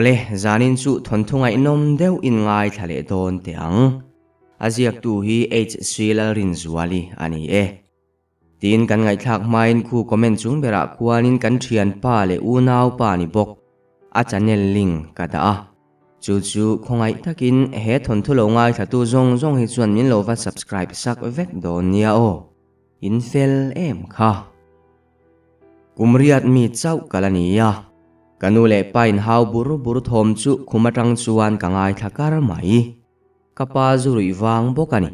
Awle, zanin chu thawnthu ngaihnawm deuh in ngaithla leh dawn teh ang. A ziaktu hi HC Lalrinzuali a ni e. Tiin kan ngaihthlak hmain khu comment chung berah khuanin kan thianpa leh unaupa ni bawk a channel link ka dah a. Chu chu khawngaih takin he thawnthu lo ngaithlatu zawng zawng hi chuan min lo va subscribe sak vek dawn nia aw. In fel em kha. Kum riat mi chauh ka la ni a. Ka nu leh pa in hau bur bur thawm chu khum atang chuan ka ngaithla kar mai. Ka pa zu ruih vang bawk a ni.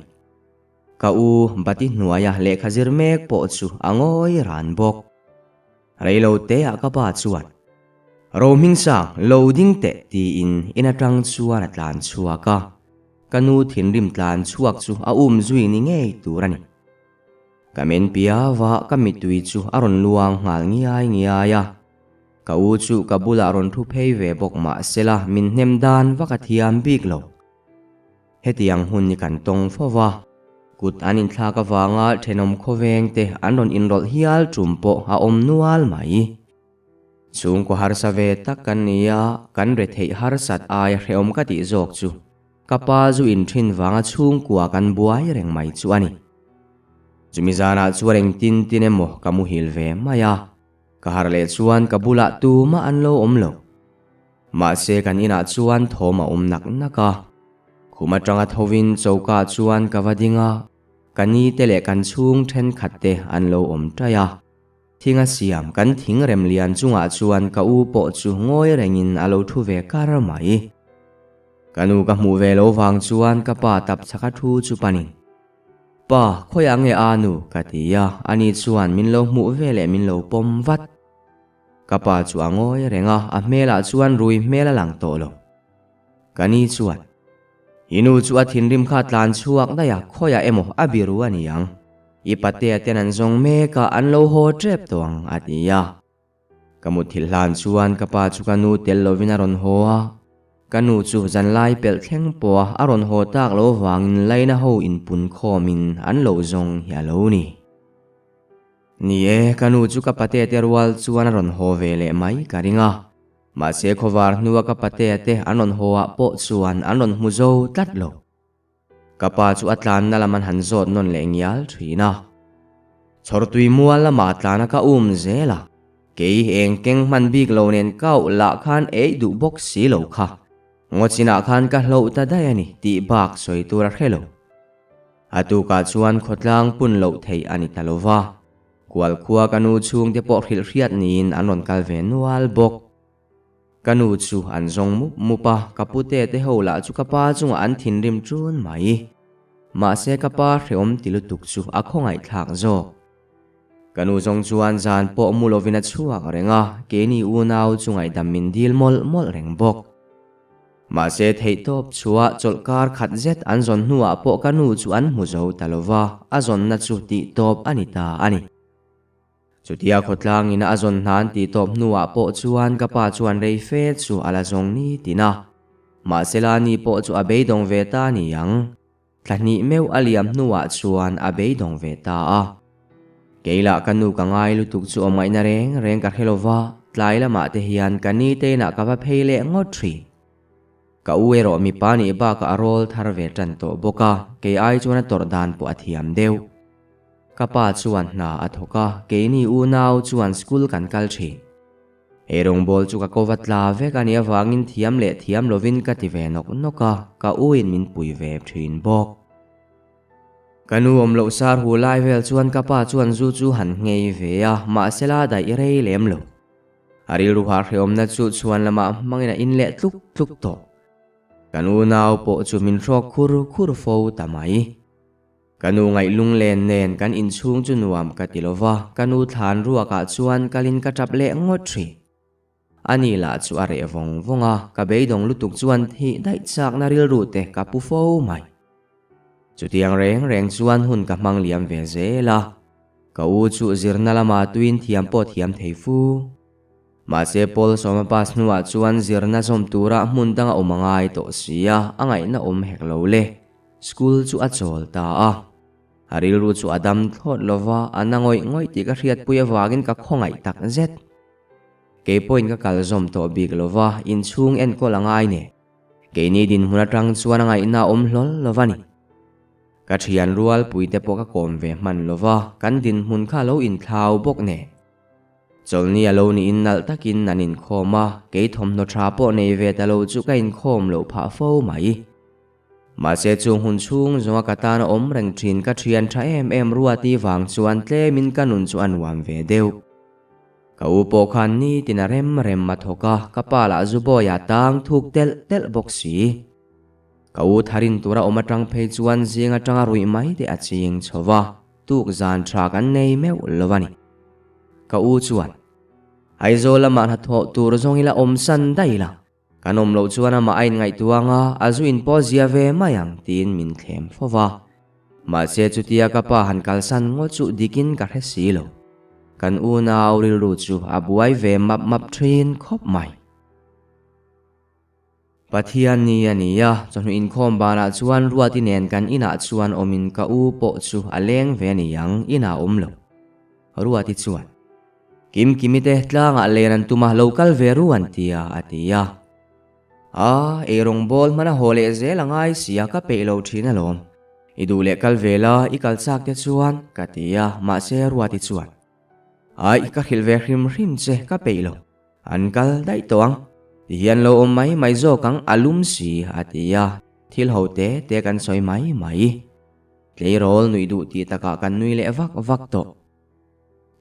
Ka u bati hnuaia lehkha zir mek pawh chu a ngawi ran bawk. Reilo teah ka pa chuan, Rohmingsang, lo ding teh tiin in atang chuan a tlan chhuak a. Ka nu thinrim tlan chhuak chu a um zui ni ngei tur a ni. Ka men piava ka mittui chu a rawn luang nghal ngiai ngiai a. Ka u chu ka bulah rawn thu phei ve bawk mahsela min hnem dan vak a thiam bik lo. Hetiang hun hi kan tawng fo va, kut an inthlak avanga thenawm khawveng te an rawn inrawlh hial tum pawh a awm nual mai. Chhungkaw harsa ve tak kan ni a, kan retheih harsat aia hrehawm ka tih zawk chu ka pa zu inthin vanga chhungkua kan buai reng mai chu a ni. Chumi zanah chuan engtin tin emaw ka muhil ve mai a, ka harh leh chuan ka bulah tumah an lo awm lo. Mahse kan inah chuan thawm a awm nak nak a, khum atanga thovin choka chuan ka va ding a, ka ni te leh kan chhung thenkhat te an lo awm ṭaih a. Thing a siam kan thing rem lian chungah chuan ka u pawh chu ngawi rengin a lo thu ve kar mai. Ka nu ka hmuh ve lo vang chuan ka pa tap chaka thu chu panin, Pa, khawiah nge a nu? ka ti a, ani chuan min lo hmuh ve leh min lo pawm vat. Ka pa chu a ngawi reng a, a hmelah chuan rui hmel a lang tawh lo. Ka ni chuan, I nu chu a thinrim kha tlan chhuak daih a, khawiah emaw a biru a ni ang. I patea ten an zawng mek a, an lo haw tep tawh ang, a ti a. Ka mutthilh hlan chuan ka pa chu ka nu tel lovin a rawn haw a. Ka nu chu zanlai pelh thleng pawha a rawn haw tak lo vangin laina ho inpun khawmin an lo zawng hi a lo ni. Ni e, ka nu chu ka patea te rual chuan a rawn haw ve leh mai ka ring a. Mahse khawvar hnua ka patea te an rawn haw ah pawh chuan an rawn hmu zo tlat lo. Ka pa chu a tlanna lam an han zawt nawn leh ngial thin a. Chhawrtui mual lamah tlana ka um zel a, kei eng keng hman bik lo nen kau lah khan ei duh bawk si lo kha. Ngawchinah khan ka hloh ta daih a ni tih bak sawi tur a hre lo. A tukah chuan khawtlang pun loh theih a ni ta lo va, kual khua ka nu chhungte pawh hrilh hriat niin an rawn kal ve nual bawk. Ka nu chu an zawng mup mup a, ka pute te ho lah chu ka pa chungah an thinrim ṭun mai. Mahse ka pa hrehawm ti lutuk chu a khawngaihthlak zawk. Ka nu zawng chuan zan pawh mu lovin a chhuak reng a, keini unau chu ngaihdam min dil mawlh mawlh reng bawk. Mahse theihtawp chhuah chawlhkar khat zet an zawn hnuah pawh ka nu chu an hmu zo ta lo va, a zawnna chu tihtawp a ni ta a ni. Chutia khawtlangin a zawn hna an tihtawp hnuah pawh chuan ka pa chuan rei fe chu a la zawng ni tin a. Mahse la ni pawh chu a beidawng ve ta a ni ang. Thla hnih meuh a liam hnuah chuan a beidawng ve ta a. Kei lah ka nu ka ngai lutuk chu awm ngaihna reng reng ka hre lo va, tlai lamah te hian ka ni te inah ka va phei leh ngawt thin. Ka u erawh mipa nih bakah a rawl thar ve tan tawh bawk a, kei ai chuan a tawrh dan pawh a thiam deuh. Ka pa chuan hna a thawk a, keini unau chuan school kan kal thin. He rawngbâwl chu ka ko va tla vek a nih avângin thiam leh thiam lovin ka ti ve nawk nawk a, ka uin min pui ve ṭhîn bawk. Ka nu awm loh sar hu lai vêl chuan ka pa chuan zu chu han nghei ve a, mahsela daih rei lem lo. A rilru har hrehawmna chu chhuan lamah hmangin a in leh tluk tluk tawh. Kan unau pawh chu min hrawk khur khur fo ta mai. Ka nu ngaih lunglen nen kan inchhung chu nuam ka ti lo va, ka nu thlan ruakah chuan kalin ka tap leh ngawt thin. Ani lah chu a reh vawng vawng a, ka beidawng lutuk chuan thih daih chakna rilru te ka pu fo mai. Chutiang reng reng chuan hun ka hmang liam ve zel a, ka u chu zirna lama tuin thiam pawh thiam thei fu. Mahse Paul sawma pass hnuah chuan zirna zawm tura hmun danga awm a ngai tawh si a, a ngaihna awm hek lo le. School chu a chawl ta a. A rilru chu a dam thlawt lo va, a na ngawih ngawih tih ka hriatpui avangin ka khawngaih tak zet. Kei pawhin ka kal zawm tawh bik lo va, inchhung enkawl a ngai nen. Keini dinhmun atang chuan a ngaihna a awm hlawl lo va ni. Ka thian rualpui te pawh ka kawm ve hman lo va, kan dinhmun kha a lo inthlau bawk nen. Chawlhni a lo niin nalh takin an inkhawm a, kei thawmhnaw tha pawh nei ve ta lo chu ka inkhawm loh phah fo mai. Mahse chung hun chhung zawnga ka tan a awm reng thin ka thian tha em em Ruati vang chuan tlemin ka nun chu a nuam ve deuh. Ka u pawh khan nitin a rem rem a thawk a, ka pa lah zu bawiah tang thuk telh telh bawk si. Ka u tharin tura awm atang phei chuan zing atanga ruih mai te a ching chho va, tuk zan tha kan nei meuh lo a ni. Ka u chuan, Aizawl lamah hnathawh tur zawng ila awm san daih la, Kan awm loh chuan amah a inngaihtuah ang a, a zu in pawh zia ve mai ang tiin min thlem fo va. Mahse chutia ka pa han kalsan ngawt chu dikin ka hre si lo. Kan unau rilru chu a buai ve map map thin khawp mai. Pathian ni a ni a, chawhnu inkhawm banah chuan Ruati nen kan inah chuan awmin ka u pawh chu a leng ve a ni ang, inah awm lo. Ruati chuan. Kimkimi te tlangah len an tum a, lo kal ve ru an ti a, a ti a. A, eirawng bawl hman a haw leh zel a ngai si a, ka peih lo thin alawm. I duh leh kal ve la, i kal chak te chuan, ka ti a, mahse Ruati chuan, Aih, ka hrilh ve hrim hrim che, ka peih lo. An kal daih tawh ang. Tihian lo awm mai mai zawk ang, a lum si, a ti a, thil ho te te kan sawi mai mai. Tleirawl nuih duh tih takah kan nui leh vak vak tawh.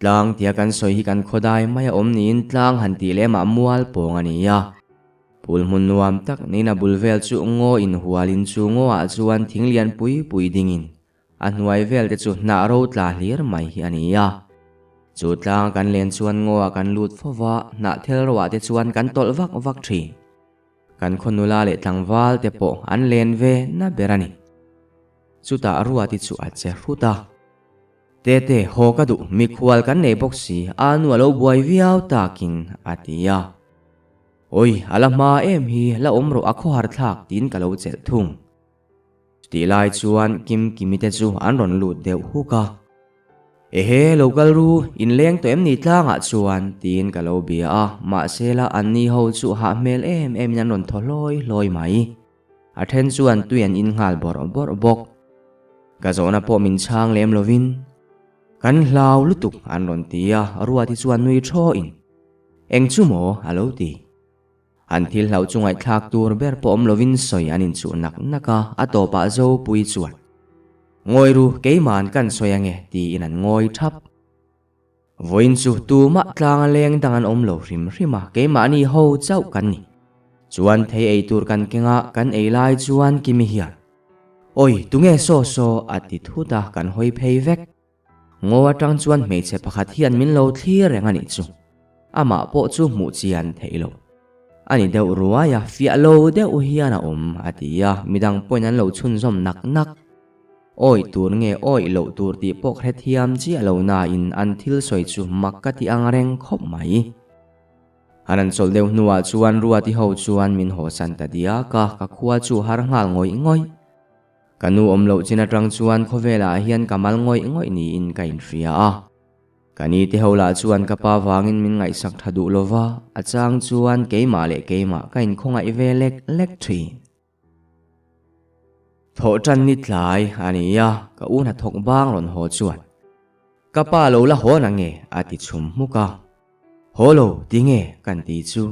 Tlang tia kan sawi hi kan khawdai mai a awm niin tlang han tih leh mah mual pawng a ni a. Phul hmun nuam tak niin a bul vel chu ngaw inhualin chu ngawah chuan thing lian pui pui dingin a hnuai vel te chu hnah ro tla hlir mai hi a ni a. Chu tlang kan len chuan ngawah kan lut fo va, hnah thel roah te chuan kan tawlh vak vak thin. Kan khaw nula leh tlangval te pawh an len ve na ber a ni. Chutah Ruati chu a che hrut a. Tete, haw ka duh, mikhual kan nei bawk si, a nu a lo buai viau takin, a ti a. Awi, a la hma em hi, la awm rawh a khawhar thlak tiin ka lo chelh thung. Chutih lai chuan Kimkimi te chu an rawn lut deuh huk a. Ehe, lo kal ru, in leng tawh em ni tlangah chuan, tiin ka lo bia a, mahse la anni ho chu hah hmel em em in an rawn thaw hlawi hlawi mai. A then chuan tui an in nghal bawrh bawrh bawk. Ka zawhna pawh min chhang lem lovin, Kan hlau lutuk an rawn ti a, Ruati chuan nui thawhin, Eng chu maw? a lo ti. An thil hlauh chu ngaihthlak tur ber pawh awm lovin sawi an inchuh nak nak a, a tawpah Zopui chuan, Ngawi ru, keima'n kan sawi ange, tiin an ngawi thap. Vawiin chu tumah tlanga leng dang an awm lo hrim hrim a, keimahni ho chauh kan ni. Chuan thei ei tur kan keng a, kan ei lai chuan Kimi hian, Awi, tunge saw saw? a ti thut a, kan hawi phei vek. Ngaw atang chuan hmeichhe pakhat hian min lo thlir reng a nih chu. Amah pawh chu hmuh chian theih lo. A ni deuh ruai a, fiah lo deuh hian a awm, a ti a, midang pawhin an lo chhunzawm nak nak. Awih tur nge awih loh tur tih pawh ka hrethiam chiah lo nain an thil sawi chu mak ka ti ang reng khawp mai. An an chawlh deuh hnuah chuan Ruati ho chuan min hawsan ta diak a, ka khua chu har nghal ngawih ngawih. Ka nu awm loh chin atang chuan khawvelah hian ka mal ngawih ngawih niin ka inhria a. Ka ni te ho lah chuan ka pa vangin min ngaihsak tha duh lova, a chang chuan keimah leh keimah ka inkhawngaih ve lek lek thin. Thawh tan ni tlai a ni a, ka u hnathawk bang rawn haw chuan, Ka pa lo la haw na nge? a ti chhum hmuk a. Haw lo, ti nge? kan ti chu.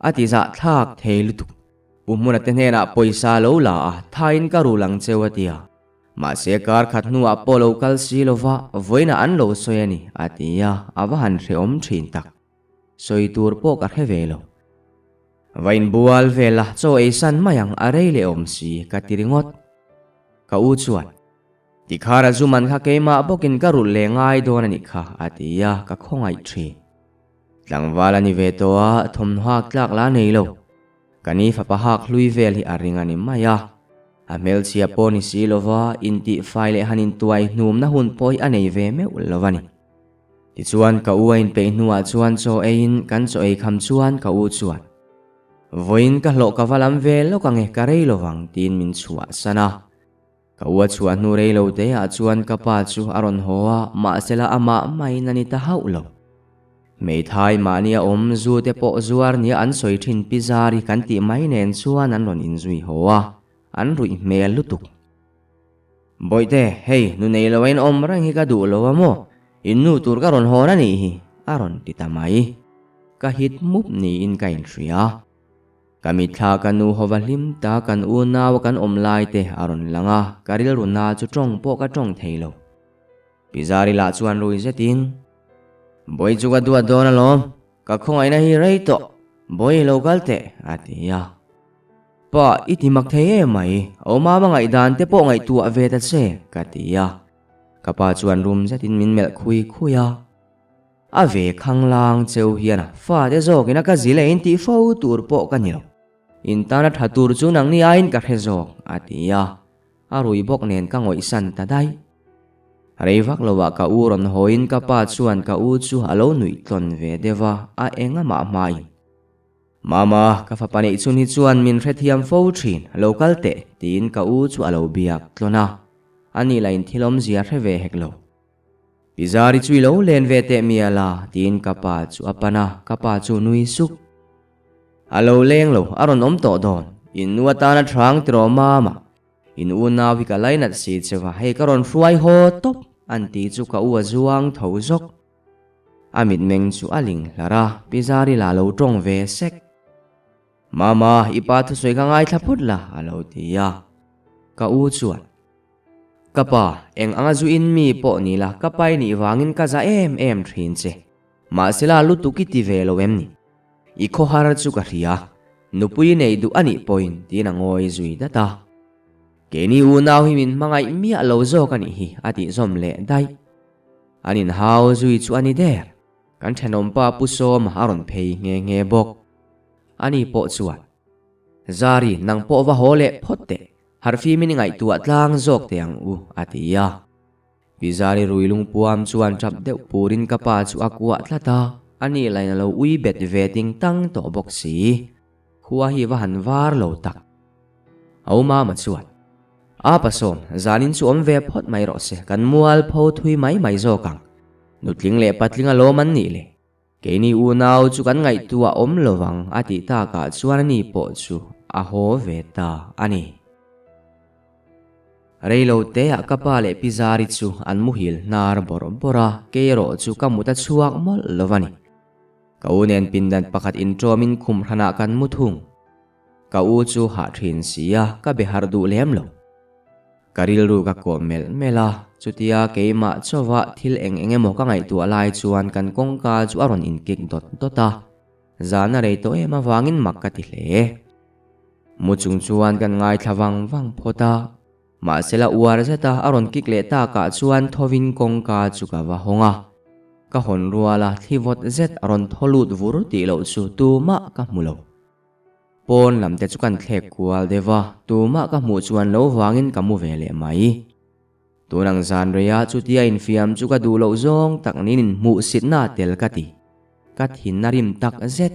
A ti zah thlak thei lutuk. Pu Hmuna te hnenah pawisa lo la a, thain ka rul ang cheu a ti a. Mahse kar khat hnuah pawh lo kal si lova, vawiinah an lo sawi a ni, a ti a, a va han hrehawm thin tak. Sawi tur pawh ka hre ve lo. Va inbual vel a, chaw ei san mai ang, a rei leh awm si, ka ti ringawt. Ka u chuan, Tikhar a zu man kha keimah bawkin ka rulh leh ngai dawn a nih kha, a ti a, ka khawngaih thin. Tlangval a ni ve tawh a, thawmhnaw hak tlak la nei lo. Ka ni fapa hak hlui vel hi a ring a ni mai a. A hmelchhia pawh ni si lova, intihfai leh han intuai hnumna hun pawh hi a nei ve meuh lo a ni. Tichuan ka u a inpeih hnuah chuan chaw eiin kan chaw ei kham chuan ka u chuan, Vawiin ka hlawh ka va lam ve lawk ange ka rei lovang tiin min chhuah san a. Ka u a chhuah hnu rei lo te ah chuan ka pa chu a rawn haw a, mahsela amah maiin a ni ta hauh lo. Hmeithai mahnia awm zu te pawh zuar nia an sawi thin Pi Zari kan tih mai nen chuan an rawn inzui haw a, an ruih hmel lutuk. Bawihte, hei nu nei lo a in awm reng hi ka duh lo a maw? In nu tur ka rawn hawn a nih hi, a rawn ti ta mai. Ka hit mup niin ka inhria. Ka mitthla ka nu hova hlim ta kan unau a kan awm lai te a rawn lang a, ka rilru na chu tawng pawh ka tawng thei lo. Pi Zari lah chuan rui zetin, Bawi chu ka duat dawn alawm, ka khawngaihna hi rei tawh, bawi i lo kal teh, a ti a. Pa, i ti mak thei em mai, awmama ngaihdan te pawh ngaihtuah ve ta che, ka ti a. Ka pa chuan rum zetin min melh khui khui a. A ve khanglang cheu hian a fate zawkin a ka zil e intih fo tur pawh ka ni lo. In tana tha tur chu nangni aiin ka hre zawk, a ti a. A rui bawk nen ka ngawihsan ta daih. Rei vak lovah ka u rawn hawiin ka pa chuan ka u chu a lo nuih tlawn ve deuh a, a eng amah hmain. Mama, ka fapa neih chhun hi chuan min hrethiam fo thin, lo kal teh, tiin ka u chu a lo biak tlawn a. Ani lah in thil awmzia hre ve hek lo. Pi Zari chu i lo len ve teh mial a, tiin ka pa chu a pan a, ka pa chu nui suk. A lo leng lo, a rawn awm tawh dawn. In nu atana hrang tiraw mama, in unau hi ka lainat si che va, hei ka rawn hruai haw tawp, an ti chu ka u a zuang tho zawk. A mitmeng chu a ling hlar a, Pi Zari lah lo tawng ve sek. Mama, i pa thusawi ka ngaithla phut la, a lo ti a. Ka u chuan. Ka pa, eng anga zu in mi pawh ni la, ka pai nih vangin ka za em em thin che. Mahsela lutuk i ti ve lo em ni? I khawhar chu ka hria, nupui nei duh a nih pawhin tiin a ngawi zui dat a. Keini unau hi min hmangaih miah lo zawk a nih hi a tih zawm leh daih. An inhau zui chu a ni der. Kan thenawmpa Pu Sawma a rawn phei nghe nghe bawk. Ani pawh chuan, Zari, nang pawh va haw leh phawt teh. Harhfim in i ngaihtuah tlang zawk teh ang u, a ti a. Pi Zari rui lungpuam chuan tap deuh purin ka pa chu a kuah tlat a, a nih lain a lo ui bet ve ting tang tawh bawk si. Khua hi va han var lo tak. Au mama chuan, A pasawm, zanin chu awm ve phawt mai rawh se, kan mual pho thui mai mai zawk ang. Nutling leh patling a lawm an nih le. Keini unau chu kan ngaihtuah awm lo vang a tih takah chuan ani pawh chu a haw ve ta a ni. Reilo teah ka pa leh Pi Zari chu an muhil hnar bawrh bawrh a, kei erawh chu ka mut a chhuak mawlh lo a ni. Ka u nen pindan pakhat inṭawmin khum hranah kan mu thung. Ka u chu hah ṭhin si a, ka be harh duh lem lo. Ka rilru ka kawh melh melh a, chutia keimah chauha thil eng eng emaw ka ngaihtuah lai chuan kan kawngka chu a rawn inkik dawt dawt a, zan a rei tawh em avangin mak ka ti hle. Mu chung chuan kan ngaithla vang vang phawt a, mahsela uar zeta a rawn kik leh takah chuan thovin kawngka chu ka va hawng a, ka hawn ruala thli vawt zet a rawn thaw lut vur tih loh chu tumah ka hmu lo. Pawn lam te chu kan thlek kual deuh a, tumah ka hmuh chuan lo vangin ka mu ve leh mai. Tun ang zan reia chutia infiam chu ka duh loh zawng tak niin inhmuhsitna a tel ka ti. Ka thin a rim tak zet.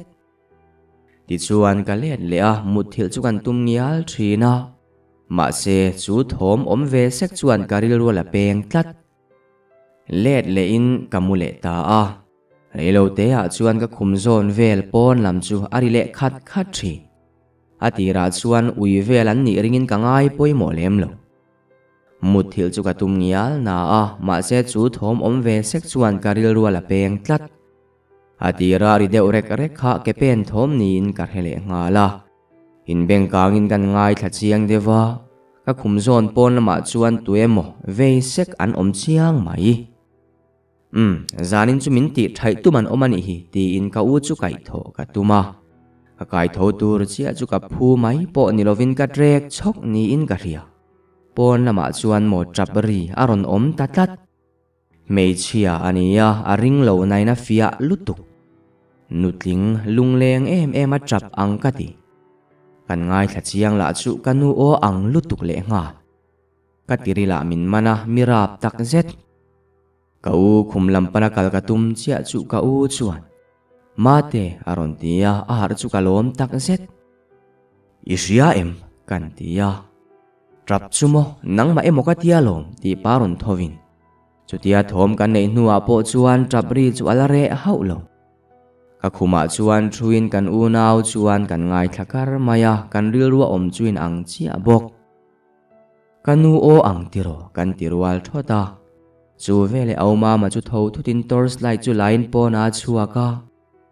Tichuan ka let leh a, mutthilh chu kan tum ngial thin a. Mahse, chu thawm awm ve sek chuan ka rilru a la peng tlat. Let lehin ka mu leh ta a. Reilo teah chuan ka khum zawn vel pawn lam chu a ri leh khat khat thin. A tirah chuan ui vel an nih ringin ka ngai pawimawh lem lo. Mutthilh chu ka tum ngial na a, mahse chu thawm awm ve sek chuan ka rilru a la peng tlat. A tirah ri deuh rek rek kha ke pen thawm niin ka hre leh nghal a. Inbengkangin kan ngaithla chiang deuh a, ka khum zawn pawn lamah chuan tuemaw vei sek an awm chiang mai. Umm, zanin chu min tih thaih tum an awm a nih hi, tiin ka u chu kaihthawh ka tum a. Ka kaitho tur chiah chu ka phu mai pawh ni lovin ka trek chhawk niin ka hria. Pawn lamah chuan maw tap ri a rawn awm ta tlat. Hmeichhia a ni a, a ring lo nain a fiah lutuk. Nutling lungleng em em a tap ang ka ti. Kan ngaithla chiang lah chu ka nu aw ang lutuk lehnghal. Ka tiril ah min man a, mi rap tak zet. Ka u khum lam pana kal ka tum chiah chu ka u chuan, Mate, a rawn ti a, a harh chu ka lawm tak zet. I hria em? kan ti a. Tap chu maw, nangmah emaw ka tia lawm, tih pa rawn tho in. Chutia thawm kan neih hnuah pawh chuan tap ri chu a la reh hauh lo. Ka khumah chuan thuin kan unau chuan kan ngaithla kar mai a, kan rilru a awm chu in ang chiah bawk. Ka nu aw ang tiraw kan ti rual thawt a. Chu veleh au mama chu tho thutin torch light chu lain pawnah a chhuak a,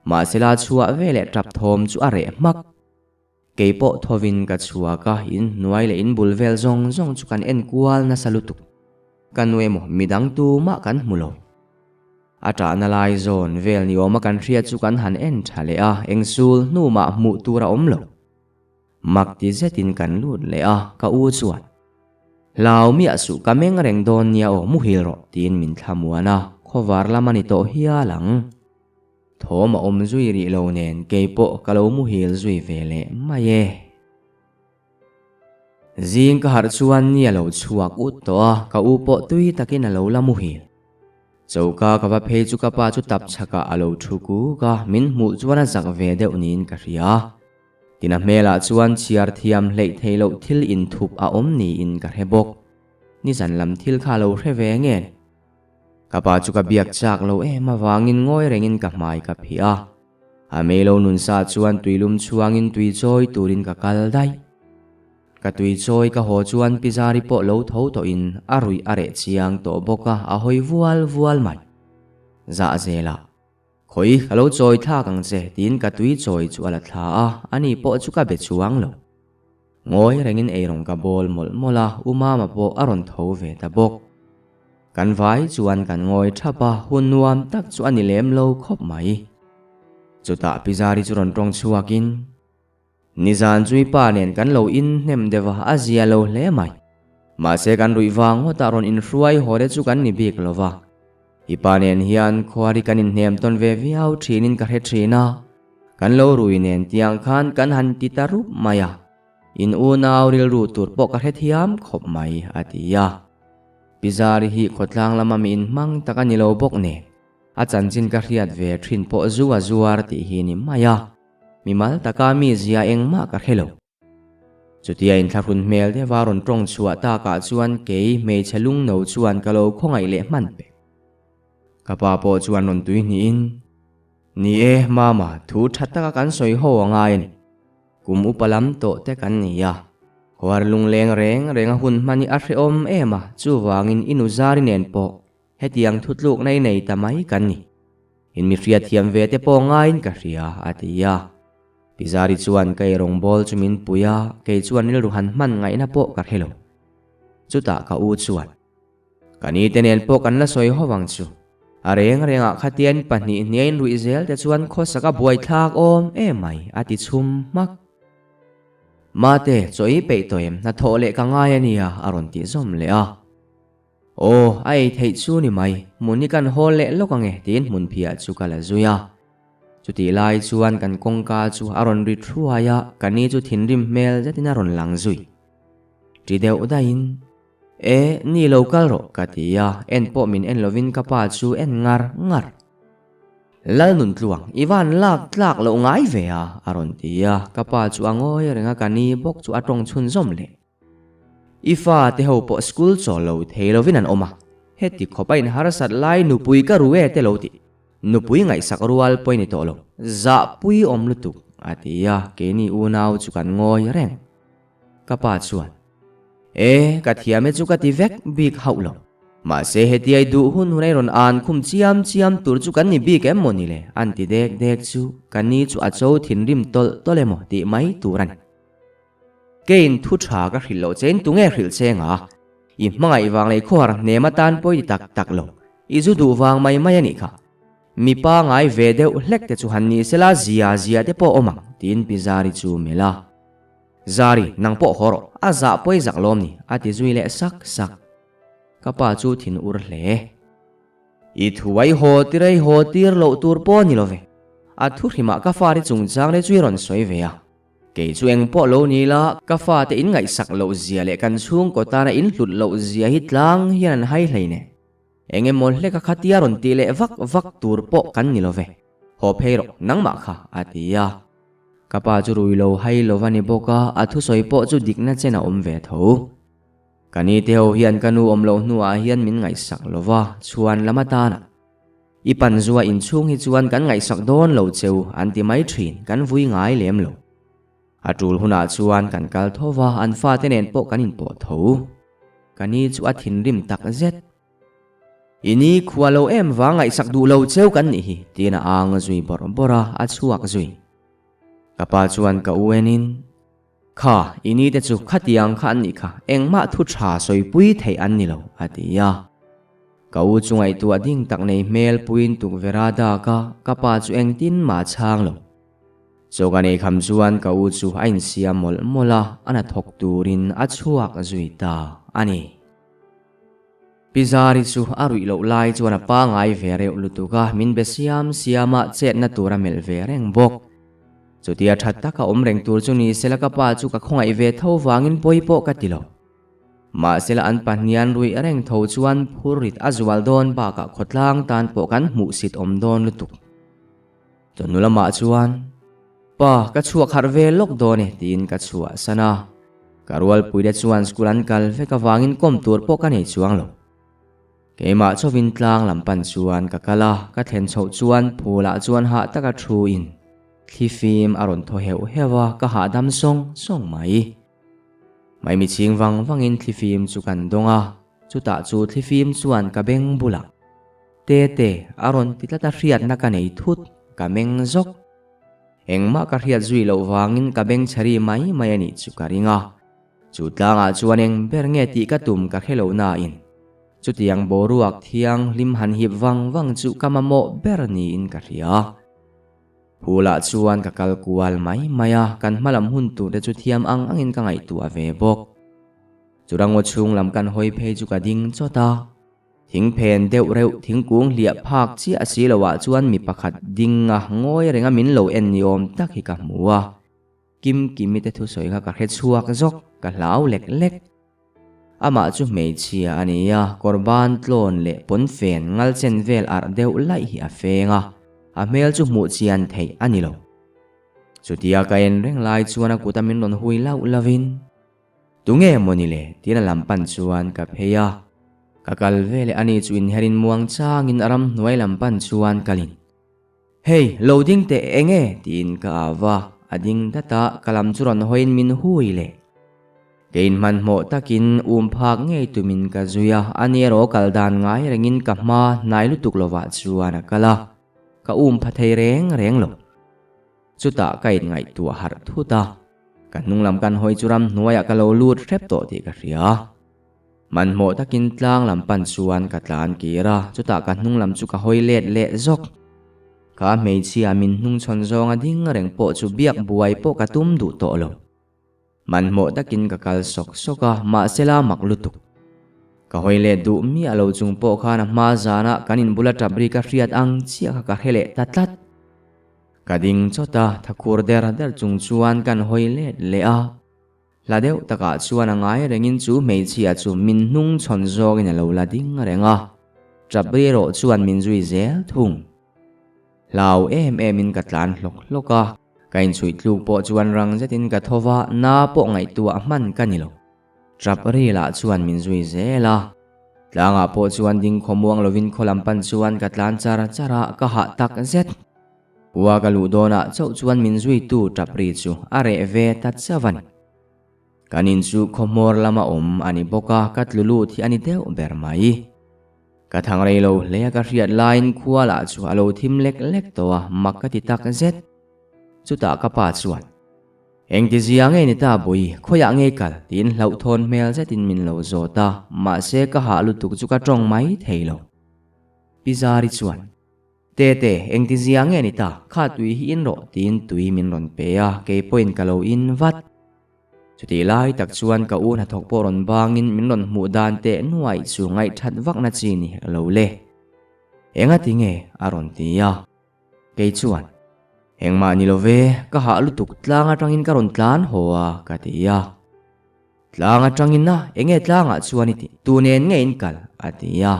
mahsela chhuah veleh tap thawm chu a reh hmak. Kei pawh thovin ka chhuak a, in hnuai leh in bul vel zawng zawng chu kan en kual nasa lutuk. Ka nu emaw midang tumah kan hmu lo. A ṭahna lai zawn vel ni awma kan hriat chu kan han en ṭha leh a, eng sul hnu mah hmuh tur a awm lo. Mak ti zetin kan lut leh a, ka u chuan, Hlau miah suh ka meng reng dawn nia aw muhil rawh tiin min thlamuan a, khawvar lam a ni tawh hial ang. Thawm a awm zui rih lo nen kei pawh ka lo muhil zui ve leh mai e. Zing ka harh chuan ni a lo chhuak ut tawh a, ka u pawh tui takin a lo la muhil. Choka ka va phei chu ka pa chu tap chhakah a lo thu kuk a, min hmuh chuan a zak ve deuh niin ka hria. Tin a hmelah chuan chhiar thiam hleih theih loh thil inthup a awm niin ka hre bawk. Nizan lam thil kha a lo hre ve nge? Ka pa chu ka biak chak lo em avangin ngawi rengin ka hmai ka phih a. A mei lo nun sa chuan tuilum chhuangin tui chawi turin ka kal daih. Ka tui chawi ka haw chuan Pi Zari pawh lo tho tawhin a ruih a reh chiang tawh bawk a, a hawi vual vual mai. Zah zelah, Khawi, ka lo chawi thlak ang che, tiin ka tui chawi chu a la thla a, ani pawh chu ka be chuang lo. Ngawi rengin eirawng ka bawl mawlh mawlh a, U Mama pawh a rawn tho ve ta bawk. Kan vai chuan kan ngawi thap a, hun nuam tak chu a ni lem lo khawp mai. Chutah Pi Zari chu rawn tawng chhuakin, Nizan chu i pa nen kan lo inhnem deuh a, a zia lo hle mai. Mahse kan ruih vang ngawtah rawn inhruai haw te chu kan ni bik lo va. I pa nen hian khuari kan inhnem tawn ve viau thinin ka hre thin a. Kan lo rui nen tiang khan kan han ti ta rup mai a, in unau rilru tur pawh ka hrethiam khawp mai, a ti a. Pi Zari hi khawtlang lama mi inhmang tak a ni lo bawk nen, a chanchin ka hriat ve thin pawh zu a zuar tih hi ni mai a, mimal taka mi zia engmah ka hre lo. Chutia inthlahrun hmel deuha rawn tawng chhuah takah chuan kei hmeichhe lungno chuan ka lo khawngaih leh hman pek. Ka pa pawh chuan rawn tui hnihin, Ni e, Mama, thu tha taka kan sawi ho a ngai a ni. Kum upa lam tawh te kan ni a. Khuar lungleng reng reng a hun hman hi a hrehawm em a, chuvangin i nu Zari nen pawh hetiang thutlukna i nei ta mai kan ni. In mi hriatthiam ve te pawh ngaiin ka hria, a ti a. Pi Zari chuan ka eirawng bawl chu min pui a, kei chuan rilru han hman ngaihna pawh ka hre lo. Chutah ka u chuan, Ka ni te nen pawh kan la sawi ho vang chu. A reng rengah khatian pahnih hniain ruih zel te chuan khawsak a buaithlak awm em mai, a ti chhum hmak. Mate, chaw i peih tawh em? Hnathawh leh ka ngai a nia, a rawn tih zawm leh a. Aw, a ei theih chu ni mai, hmun hi kan hawl leh lawk ange tiin hmunphiah chu ka la zui a. Chutih lai chuan kan kawngka chu a rawn ri thuai a, ka ni chu thinrim hmel zetin a rawn lang zui. Ṭi deuh daihin, E, ni lo kal rawh ka ti a, en pawh min en lovin ka pa chu en ngar ngar. Lalnuntluang, i van lak tlak loh ngai ve a, a rawn ti a, ka pa chu a ngawi reng a, ka ni bawk chu a tawng chhunzawm leh. I fa te ho pawh school chawl lo thei lovin an awm a, heti khawp a in harsat lai nupui ka ru e te lo ti. Nupui ngaihsak rual pawh i ni tawh lo, zahpui awm lutuk, a ti a, keini unau chu kan ngawi reng. Ka pa chuan, E, ka thiam e chu ka ti vek bik hauh lo. Mahse hetiai duh hun hun a i rawn an khum chiam chiam tur chu kan ni bik em maw ni le? an ti dek dek chu ka ni chu a cho thinrim tawlh tawlh emaw tih mai tur a ni. Keiin thu tha ka hrilh loh chein tunge hrilh che nga? I hmangaih vang leh i khawhar hnem atan pawh i ti tak tak lo. I zu duh vang mai mai a nih kha. Mipa ngai ve deuh hlek te chu han ni sela zia zia te pawh awm ang, tiin Pi Zari chu melh a. Zari, nang pawh haw rawh, a zah pawh i zak lawm ni, a ti zui leh sak sak. Ka pa chu thin ur hle. I thuai haw tir a i haw tir loh tur pawh a ni lo ve. A thu hrimah ka fate chungchang te chu i rawn sawi ve a. Kei chu eng pawh lo ni la, ka fate in ngaihsak loh zia leh kan chhungkaw tana in hlut loh zia hi tlang hian an hai hlei nen. Eng emaw hleka khatia rawn tih leh vak vak tur pawh kan ni lo ve. Haw phei rawh, nangmah kha, a ti a. Ka pa chu rui lo hai lo va ni bawk a, a thusawi pawh chu dikna chen a awm ve tho. Ka ni te ho hian ka nu awm loh hnuah hian min ngaihsak lo va, chhuan lam atana. I pan zua inchhung hi chuan kan ngaihsak dawn lo cheu an ti mai thin, kan vui ngai lem lo. A tul hunah chuan kan kal tho va, an fate nen pawh kan inpawh tho. Ka ni chu a thinrim tak zet. I ni khua lo em vang ngaihsak duh lo cheu kan nih hi, tiin a ang zui bawrh bawrh a, a chhuak zui. Ka pa chuan ka u enin, Kha, i ni te chu khatiang kha an nih kha, engmah thu tha sawipui theih an ni lo, a ti a. Ka u chu ngaihtuah ding tak nei hmel puiin tukverh a dak a, ka pa chu engtin mah a chhang lo. Chaw ka nei kham chuan ka u chu a insiam mawlh mawlh a, a hnathawk turin a chhuak zui ta a ni. Pi Zari chu a ruih loh lai chuan a pangai ve reuh lutuk a, min be siam siam a, chetna tur a melh ve reng bawk. Chutia tha taka awm reng tur chu ni sela ka pa chu ka khawngaih ve tho vangin pawi pawh ka ti lo. Mahsela an pahnian ruih reng tho chuan phurrit a zual dawn bakah khawtlang tan pawh kan hmuhsit awm dawn lutuk. Chawhnu lamah chuan, Pa, ka chhuak harh ve lawk dawn e tiin ka chhuahsan a. Ka rualpuite chuan school an kal vek avangin kawm tur pawh ka nei chuang lo. Keimah chawvin tlang lam pan chuan ka kal a, ka thlen chhoh chuan phulah chuan hah taka thuin thlifim a rawn thaw heuh heuh a, ka hahdam sawng sawng mai. Maimi chhing vang vangin thlifim chu kan dawng a, chutah chu thlifim chuan ka beng bulah, Tete, a rawn ti tlat a hriatna ka nei thut, ka meng zawk. Engmah ka hriat zui loh vangin ka beng chhari mai mai a nih chu ka ring a. Chu tlangah chuan eng ber nge tih ka tum ka hre lo nain, chutiang boruak thianghlim han hip vang vang chu ka mamawh ber niin ka hria. Phulah chuan ka kal kual mai mai a, kan hmalam hun tur te chu thiam ang angin ka ngaihtuah ve bawk. Churangaw chhung lam kan hawi phei chu ka ding chawt a. Thingphen deuh reuh thingkung hliah phak chiah si loah chuan mi pakhat ding a ngawi renga min lo en ni awm tak hi ka hmu a. Kim Kimi te thusawi kha ka hre chhuak zawk, ka hlau lek lek. Amah chu hmeichhia a ni a, kawr ban tlawn leh pawnfen ngal chen vel arh deuh laih hi a feng a, a hmel chu hmuh chian theih a ni lo. Chutia ka en reng lai chuan a kuta min rawn hui lauh lovin, Tunge maw ni le? tiin a lam pan chuan ka phei a. Ka kal ve leh ani chu inherin muang changin a ramhnuai lam pan chuan kalin, Hei, lo ding teh eng e? tiin ka au va, a ding dat a, ka lam chu rawn hawiin min hui leh. Keiin hmanhmawh takin um phak ngei tumin ka zui a, ani erawh kal dan ngai rengin ka hma hnai lutuk lovah chuan a kal a, ka um pha thei reng reng lo. Chutah ka inngaihtuah harh thut a, ka hnung lam kan hawi chu ramhnuaiah ka lo lut hrep tawh tih ka hria. Hmanhmawh takin tlang lam pan chuan ka tlan kir a, chutah ka hnung lam chu ka hawi let leh zawk. Kha hmeichhia min hnungchhawn zawnga ding reng pawh chu biak buai pawh ka tum duh tawh lo. Hmanhmawh takin ka kal sawk sawk a, mahsela mak lutuk. Ka hawi let duh miah lo chung pawh khan a hma zanah kan inbula tap ri ka hriat ang chiah kha ka hre leh ta tlat. Ka ding chawt a, thakhur der der chung chuan kan hawi let leh a. Hla deuh takah chuan a ngai rengin chu hmeichhia chu min hnung chhawn zawkin a lo la ding reng a, tap ri erawh chuan min zui zel thung. Hlau em emin ka tlan hlawk hlawk a, ka inchhuih tluk pawh chuan rang zetin ka tho va, na pawh ngaihtuah hman ka ni lo. Tap ri lah chuan min zui zel a, tlangah pawh chuan ding khawmuang lovin khaw lam pan chuan ka tlan char char a, ka hah tak zet. Khua ka luh dawnah chauh chuan min zuitu tap ri chu a reh ve ta chauh a ni. Kan in chu khawhmawr lama awm a ni bawk a, ka tlu lut hi a ni deuh ber mai. Ka thang rei lo hle a ka hriat laiin khua lah chu a lo thim lek lek tawh a, mak ka ti tak zet. Chutah ka pa chuan, Engti zia nge ni ta Bui, khawiah nge kal? tiin hlauhthawn hmel zetin min lo zawt a, mahse ka hah lutuk chu ka tawng mai thei lo. Pi Zari chuan, Tete, engti zia nge ni ta, kha tui hi in rawh, tiin tui min rawn pe a, kei pawhin ka lo in vat. Chutih lai tak chuan ka u hnathawk pawh rawn bangin min rawn hmuh dan teh nuaih chu ngaihthat vakna chi ni hek lo le. Engati nge? a rawn ti a. Kei chuan, Engmah ni lo ve, ka hah lutuk tlang atangin ka rawn tlan haw a, ka ti a. Tlang atangin a, enge tlangah chuan i tih? Tu nen nge in kal? a ti a.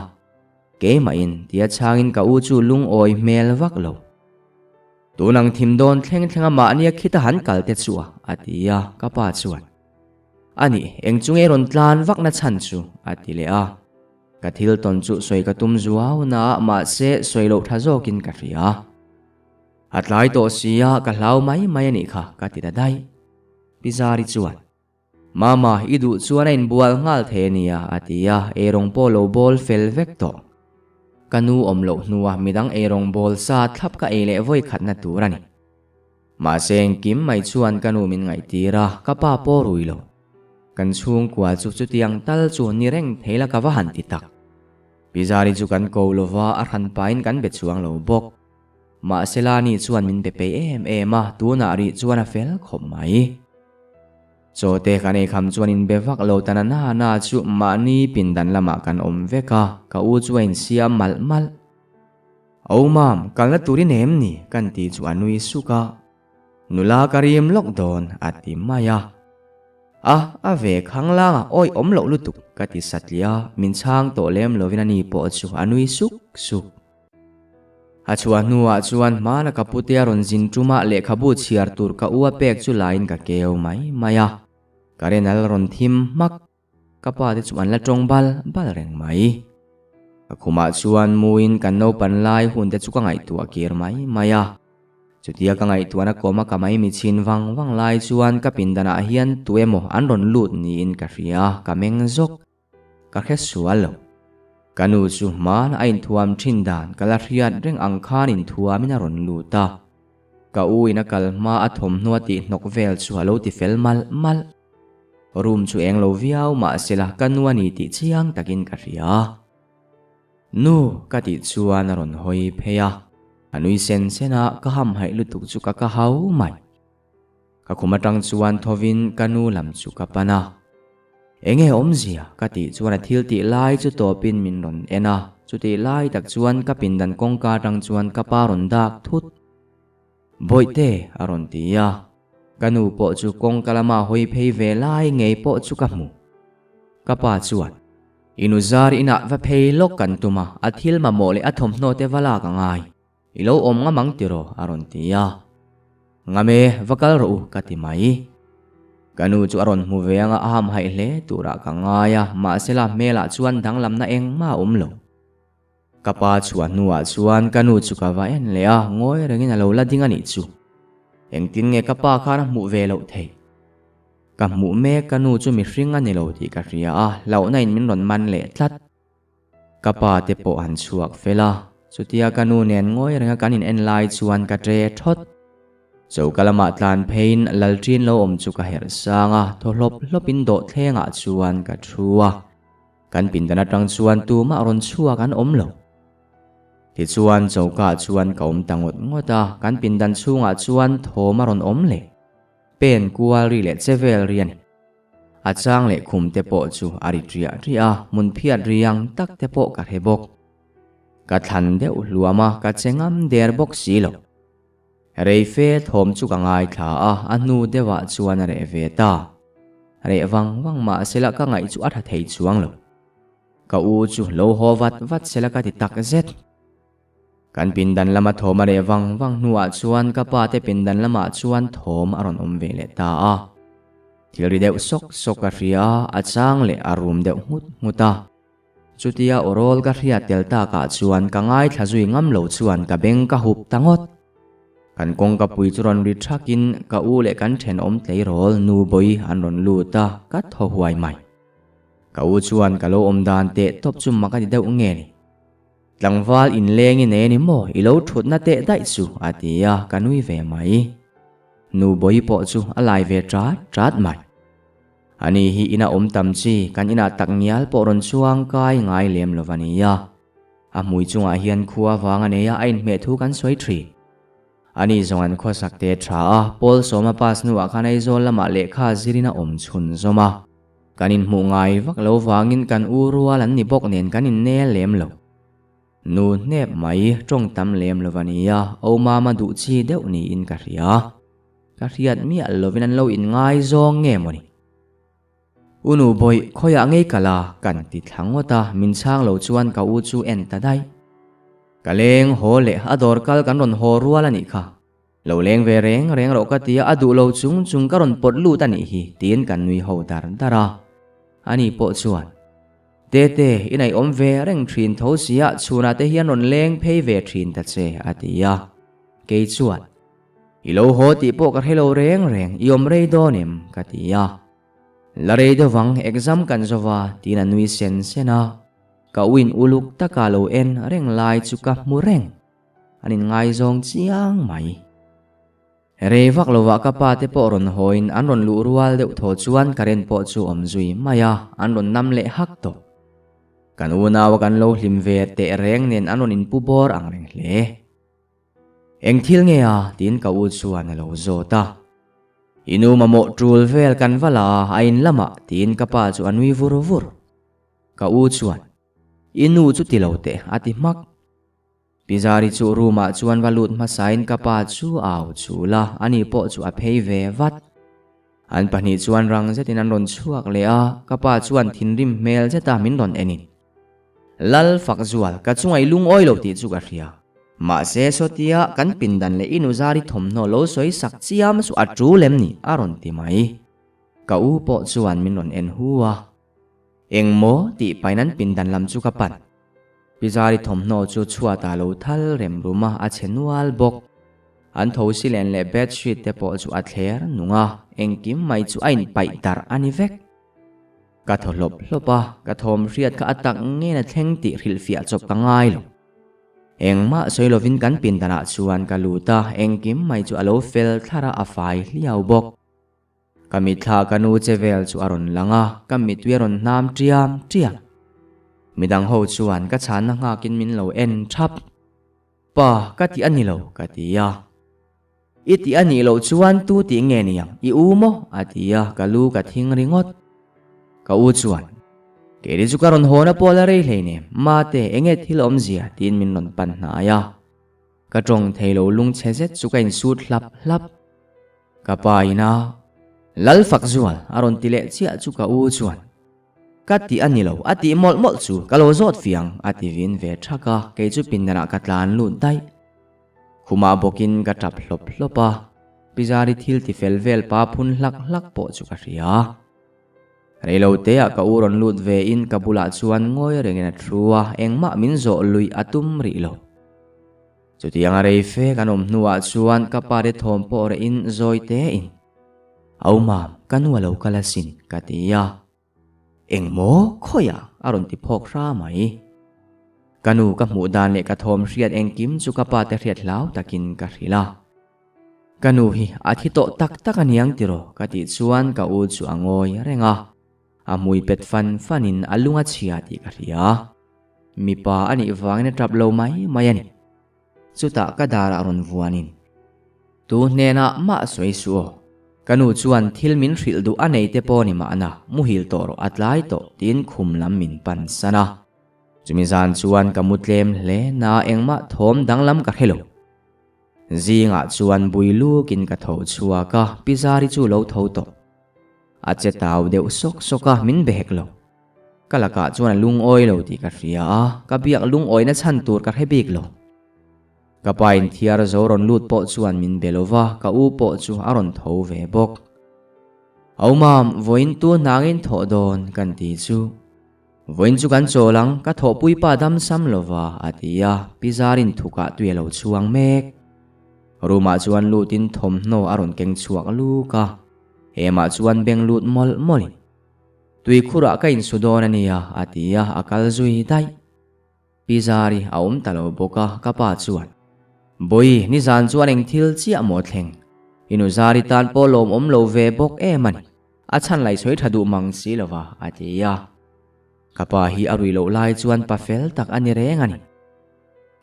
Keimahin tia chhangin ka u chu lungawi hmel vak lo. Tun ang thim dawn thleng thleng a mahnia khita han kal te chu a, a ti a, ka pa chuan, A nih, eng chu nge rawn tlan vakna chhan chu? a ti leh a. Ka thil tawn chu sawi ka tum zuau na a, mahse sawi loh tha zawkin ka hria. A tlai tawh si a, ka hlau mai mai a nih kha, ka ti ta daih. Pi Zari chuan, Mama, i duh chuan a inbual nghal thei a nia, a ti a, eirawng pawh lo bawl fel vek tawh. Ka nu awm loh hnua midang eirawng bawl sa thlap ka ei leh vawi khatna tur a ni. Mahse engkim mai chuan ka nu min ngaihtir a, ka pa pawh rui lo. Kan chhungkua chu chutiang tal chu ni reng thei la ka va han ti tak. Pi Zari chu kan ko lo va, a hran pahin kan be chuang lo bawk. Mahse Lani chuan min be peih em em a, tunah rih chuan a fel khawp mai. Chaw te kan ei kham chuan in be vak lo ta na na na chu mahni pindan lamah kan awm vek a, ka u chu a insiam malh malh. Au mam, kalna turin em ni? kan ti chu a nui suk a. Nula ka rim lawk dawn, a ti mai a. A, a ve khang langa awi awm loh lutuk, ka ti satliah a, min chhang tawh lem lovin ani pawh chu a nui suk suk. A chhuah hnuah chuan hmana ka putea rawn zin ṭuma lehkhabu chhiar tur ka u a pek chu laiin ka keu mai mai a. Current a la rawn thim hmak. Ka pa te chu an la tawng bal bal reng mai. Ka khumah chuan muin kan naupan lai hun te chu ka ngaihtuah kir mai mai a. Chutia ka ngaihtuahna kawma ka maimi chhin vang vang lai chuan ka pindanah hian tu emaw an rawn lut niin ka hria, ka meng zawk. Ka hre sual lo. Ka nu chu hman a inthuam thin dan ka la hriat reng ang khan inthuamin a rawn lut a. Ka u in a kal hma a thawmhnaw a tih hnawk vel chu a lo ti fel malh malh. Room chu eng lo viau mahsela ka nu a ni tih chiang takin ka hria. Nu ka tih chuan a rawn hawi phei a, a nui sen sen a, ka hamhaih lutuk chu ka ka hau mai. Ka khum atang chuan thovin ka nu lam chu ka pan a. Enge awmzia ka tih chuan a thil tih lai chu tawpin min rawn en a, chutih lai tak chuan ka pindan kawngka atang chuan ka pa rawn dak thut. Bawihte a rawn ti a, ka nu pawh chu kawngka lama hawi phei ve lai ngei pawh chu ka hmu. Ka pa chuan, I nu zar inah va phei lawk kan tum a, a thil mamawh leh a thawmhnaw te va lak a ngai. I lo awm ngam ang tiraw? a rawn ti a. Ngam e, va kal rawh u, ka ti mai. Ka nu chu a rawn hmu ve anga a hamhaih hle turah ka ngai a, mahsela hmelah chuan danglamna engmah a awm lo. Ka pa chhuah hnuah chuan ka nu chu ka va en leh a, ngawi rengin a lo la ding a nih chu. Engtin nge ka pa khan a hmuh ve loh theih? Ka hmuh mek ka nu chu mihring a ni lo tih ka hria a, hlauhna in min rawn man leh tlat. Ka pa te pawh an chhuak fel a, chutia ka nu nen ngawi renga kan in en lai chuan ka ṭe ṭhawt. Choka lamah tlan pheiin Lalṭin lo awm chu ka herh sang a, thaw hlawp hlawpin dawhthlengah chuan ka ṭhu a. Kan pindan atang chuan tumah rawn chhuak an awm lo. Tichuan choka chuan ka awm ta ngawt ngawt a, kan pindan chhungah chuan thawm a rawn awm leh. Pen kual ri leh che vel ri a ni. A chang leh khum te pawh chu a ri triah triah a, hmun phiat ri ang tak te pawh ka hre bawk. Ka thlan deuh hluam a, ka che ngam der bawk si lo. Rei fe thawm chu ka ngaithla a, a hnu deuhah chuan a reh ve ta. Reh vang vang mah sela ka ngaih chu a tha thei chuang lo. Ka u chu lo haw vat vat sela ka ti tak zet. Kan pindan lama thawm a reh vang vang hnuah chuan ka pa te pindan lamah chuan thawm a rawn awm ve leh ta a. Thil ri deuh sawk sawk ka hria a, a chang leh a rum deuh nghut nghut a. Chutia awrawl ka hriat tel takah chuan ka ngaithla zui ngam lo chuan ka beng ka hup ta ngawt. Kan kawngka pui chu rawn ri thakin ka u leh kan thenawm tleirawl nu bawi an rawn lut a, ka thaw huai mai. Ka u chuan ka lo awm dan teh tawp chu mak a ti deuh nge ni. Tlangval inleng i nei a ni maw, i lo thutna teh daih chu a ti a, ka nui ve mai. Nu bawi pawh chu a lai ve ṭat ṭat mai. Ani hi ina awm tam chi, kan inah tak ngial pawh rawn chuang kai ngai lem lo va nia. A hmui chungah hian khua vang a nei a, a inhmeh thu kan sawi thin. Ani zawng an khawsak te tha a, Paul Sawma pass hnuah khan Aizawl lamah lehkha zirin a awm chhun zawm a. Kan inhmuh ngai vak lo vangin kan u rual an ni bawk nen kan innel lem lo. Nu hnep mai, tawng tam lem lo va nia, Aumama duh chi deuh niin ka hria. Ka hriat miah lovin an lo inngaizawng nge mawni? U nu bawih, khawiah ngei ka la? Kan ti thla ngawt a, min chhang lo chuan ka u chu en ta daih. Ka leng haw leh a dawr kal kan rawn haw rual a nih kha. Lo leng ve reng reng rawh ka ti a, a duh lo chung chung ka rawn pawt lut a nih hi, tiin kan nui ho dar dar a. Ani pawh chuan. Tete, i naih-awm ve reng thin tho sia chhunah te hian rawn leng phei ve thin ta che, a ti a. Kei chuan, I lo haw tih pawh ka hre lo reng reng, i awm rei dawn em? ka ti a. La rei deuh vang, exam kan zo va, tiin a nui sen sen a. Ka uin uluk taka lo en reng lai chu ka hmu reng. An inngaizawng chiang mai. Rei vak lovah ka pa te pawh rawn hawiin an rawn luh rual deuh thaw chuan current pawh chu awm zui mai a, an rawn nam leh hak tawh. Kan unaua kan lo hlim ve teh reng nen an rawn inpu bawr ang reng hle. Eng thil nge a? tiin ka u chuan a lo zawt a. I nu mamawh tul vel kan va la a, a in lamah tiin ka pa chu a nui vur vur. Ka u chuan, I nu chu ti lo teh a ti hmak. Pi Zari chu room ah chuan va lut hmasain ka pa chu a au chul a, ani pawh chu a phei ve vat. An pahnih chuan rang zetin an rawn chhuak leh a, ka pa chuan thinrim hmel zeta min rawn enin. Lal fak zual, ka chunga i lungawi lo tih chu ka hria. Mahse sawtia kan pindan leh i nu Zari thawmhnaw lo sawi sak chiam chu a tul em ni? a rawn ti mai. Ka u pawh chuan min rawn en hu a. Engmaw tih pain an pindan lam chu ka pan. Pi Zari thawmhnaw chu chhuatah lo thal rem rum a, a chhe nual bawk. An thosi len leh bed sheet te pawh chu a thler nung a, engkim mai chu a inpaih darh a ni vek. Ka thaw hlawp hlawp a, ka thawm hriat kha a tak ngen a thleng tih hrilhfiah chawp ka ngai lo. Engmah sawi lovin kan pindanah chuan ka lut a, engkim mai chu a lo fel thlar a, a fai hliau bawk. Ka mitthla ka nu che vel chu a rawn lang a, ka mittui a rawn hnam ṭiam ṭiam. Midang ho chuan ka chhanna nghakin min lo en ṭhap. Pa, ka tih a ni lo, ka ti a. I tih a nih loh chuan tu tih nge ni ang, i u maw? a ti a, ka lu ka thing ringawt. Ka u chuan, Keini chu ka rawn hawn a pawl a rei hleinem, mate, enge thil awmzia? tiin min rawn pan hnai a. Ka tawng thei lo lungchhe zet chu ka insut hlap hlap. Ka pa ina Lal fak zual a rawn ti leh chiah chu ka u chuan Ka tih a ni lo, a tih mawlh mawlh chu ka lo zawt fiang a ti vin ve thak a, kei chu pindanah ka tlan lut daih. Khumah bawkin ka tap hlawp hlawp a, Pi Zari thil ti fel vel pa phun hlak hlak pawh chu ka hria. Reilo teah ka u rawn lut ve in ka bulah chuan ngawi rengin a thu a, engmah min zawh luih a tum rih lo. Chutiang a rei fe kan awm hnuah chuan ka pa te thawm pawh reh in zawi te in, Au mam, ka nu a lo kal asin, ka ti a. Engmaw, khawiah? a rawn ti phawk hra mai. Ka nu ka hmuh dan leh ka thawm hriat engkim chu ka pa te hriat hlau takin ka hrilh a. Ka nu hi a thi tawh tak tak a niang tiraw? ka tih chuan ka u chu a ngawi reng a. A hmui pet fan fan in a lung a chhia tih ka hria. Mipa a nih vangin a tap lo mai mai a ni. Chutah ka darah rawn vuanin, Tu hnenah mah sawi suh aw. Ka nu chuan thil min hrilh duh a nei te pawh ni mahna, muhil tawh rawh a tlai tawh tiin khum lam min pan san a. Chumi zan chuan ka mu tlem hle na engmah thawm danglam ka hre lo. Zingah chuan bui lukin ka tho chhuak a, Pi Zari chu lo tho tawh. A che tau deuh sawk sawk a, min be hek lo. Ka lakah chuan a lungawi lo tih ka hria a, ka biak lungawina chhan tur ka hre bik lo. Ka pa inthiar zo rawn lut pawh chuan min be lo va, ka u pawh chu a rawn tho ve bawk. Au mam, vawiin tu hnangin thawh dawn kan ti chu. Vawiin chu kan chawl ang, ka thawhpui pa dam sam lo va, a ti a, Pi Zarin thukah tui a lo chhuang mek. Room-ah chuan lutin thawmhnaw a rawn keng chhuak luk a, hemah chuan beng lut mawlh mawlhin. Tuikhurah ka insu dawn a nia, a ti a, a kal zui daih. Pi Zari a awm ta lo bawk a, ka pa chuan, Bawi, nizan chuan eng thil chiah maw thleng? I nu Zari tan pawh lawmawm lo ve bawk em a ni. A chhan lai sawi tha duh mang si lo va, a ti a. Ka pa hi a rui loh lai chuan pa fel tak a ni reng a ni.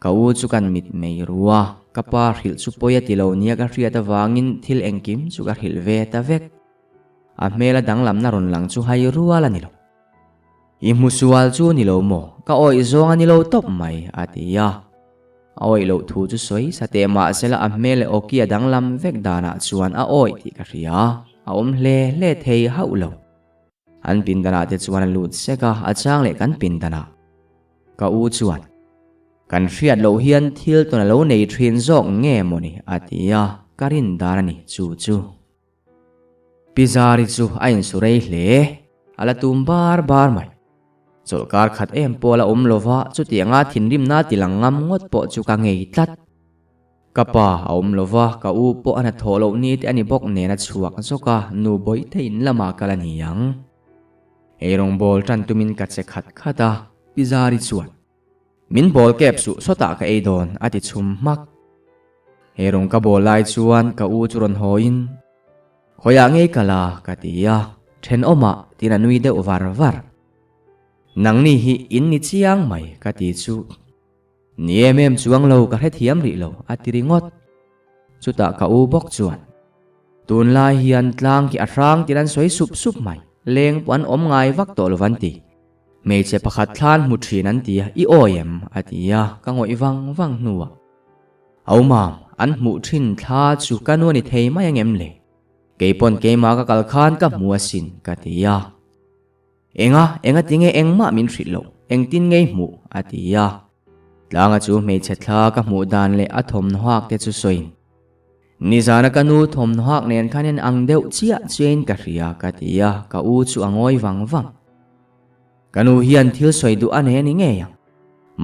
Ka u chu kan mit mei ru a, ka pa hrilh chu pawi a ti lo nia ka hriat avangin thil engkim chu ka hrilh ve ta vek. A hmela danglamna rawn lang chu hai rual a ni lo. I hmusual chu ni lo maw? Ka awih zawng a ni lo tawp mai, a ti a. A awih loh thu chu sawi sa teh mah sela a hmel leh awki a danglam vek danah chuan a awih tih ka hria. A awm hle hle thei hauh lo. An pindanah te chuan a lut sek a, a chang leh kan pindanah. Ka u chuan, Kan hriat loh hian thil tawn a lo nei thin zawk nge mawni? a ti a, ka rin dan a ni chu chu. Pi Zari chu a insu rei hle, a la tum bar bar mai. Chawlhkar khat em pawh la awm lova, chutianga thinrimna tilang ngam ngawt pawh chu ka ngei tlat. Ka pa a awm lova, ka u pawh a hnathawh loh ni te a ni bawk nen a chhuak zawk a, nu bawihte in lamah kal a ni ang. Eirawngbawl tan tumin ka che khat khat a, Pi Zari chuan, Min bawl kep suh sawtah ka ei dawn, a ti chhum hmak. Eirawng ka bawl lai chuan ka u chu rawn hawiin, Khawiah ngei ka la, ka ti a, thenawmah tiin a nui deuh var var. Nangni hi in ni chiang mai, ka ti chu. Ni em em chuang lo ka hrethiam rih lo a ti ringawt. Chutah ka u bawk chuan, Tunlai hian tlang khi a hrang tir an sawi sup sup mai, leng pawh an awm ngai vak tawh lo van ti. Hmeichhe pakhat thlan hmu thin an ti a, i awi em? a ti a, ka ngawih vang vang hnuah, Au mam, an hmuh thin thla chu ka nu a ni thei mai angem le? Keipawn keimah ka kal khan ka hmu asin, ka ti a. Enga, enga tinge engmah min hrilh loh, engtin ngei hmuh? a ti a. Tlanga chu hmeichhe thla ka hmuh dan leh a thawmhnaw hak te chu sawiin, Nizana ka nu thawmhnaw hak nen khan en ang deuh chiah chiahin ka hria, ka ti a, ka u chu a ngawi vang vang. Ka nu hian thil sawi duh a nei a ni ngei ang.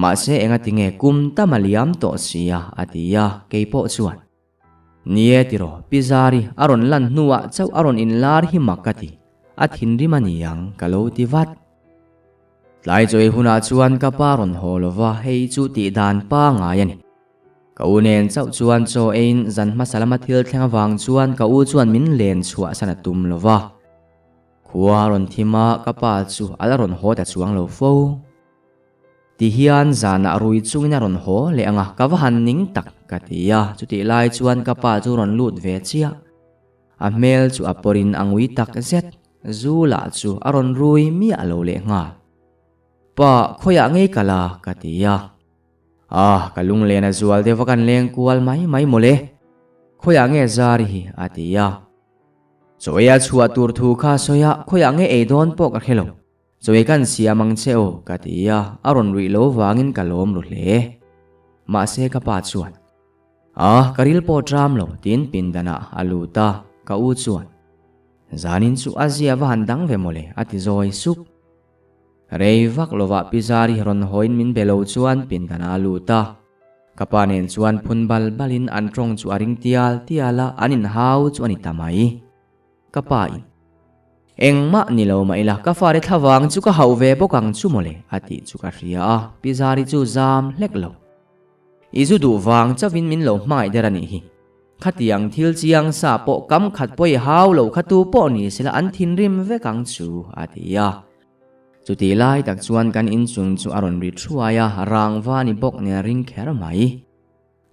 Mahse enga tinge kum tam a liam tawh sia, a ti a, kei pawh chuan. Ni e tiraw, Pi Zari a rawn lan hnuah chauh a rawn inlar hi mak ka ti, a thinrim a ni ang ka lo ti vat. Tlai chawi hunah chuan ka pa rawn haw lo va, hei chu tih dan pangai a ni. Ka u nen chauh chuan chaw eiin zan hmasa lama thil thleng avang chuan ka u chuan min len chhuahsan a tum lo va. Khua a rawn thim a, ka pa chu a la rawn haw ta chuang lo fo. Ti hian zanah rui chungin a rawn haw leh ang a, ka va han ning tak, ka ti a, chutih lai chuan ka pa chu rawn lut ve chiah. A hmel chu a pawrin a ngui tak zet, zu lah chu a rawn rui miah lo leh nghal. Pa, khawiah ngei ka la, ka ti a. Ah, ka lunglen a zual deuh va kan leng kual mai mai mawle. Khawiah nge Zari hi, a ti a. Chaw ei a chhuah tur thu kha a sawi a, khawiah nge ei dawn pawh ka hre lo. Chawi kan siam ang che aw, ka ti a, a rawn ruih lo vangin ka lawm ru hle. Mahse ka pa chuan, Ah, ka ril pawh ṭam lo, tiin pindanah a lut a, ka u chuan, Zanin chu a zia va han dang ve mawle, a ti zawi sup. Rei vak lovah Pi Zari rawn hawiin min be lo chuan pindanah a lut a, ka pa nen chuan phun bal balin an ṭawng chu a ring tial tial a, an inhau chu a ni ta mai. Ka pa in, Engmah ni lo mah ila, ka fate thlavang chu ka hauh ve bawk ang chu mawle, a tih chu ka hria a, Pi Zari chu zam hlek lo. I zu duh vang chauhin min lo hmangaih der a nih hi. Khatiang thil chiang sa pawh kam khat pawh i hau lo kha tu pawh ni sela an thinrim vek ang chu, a ti a. Chutih lai tak chuan kan inchung chu a rawn ri thuai a, rangva ni bawk nen a ring kher mai.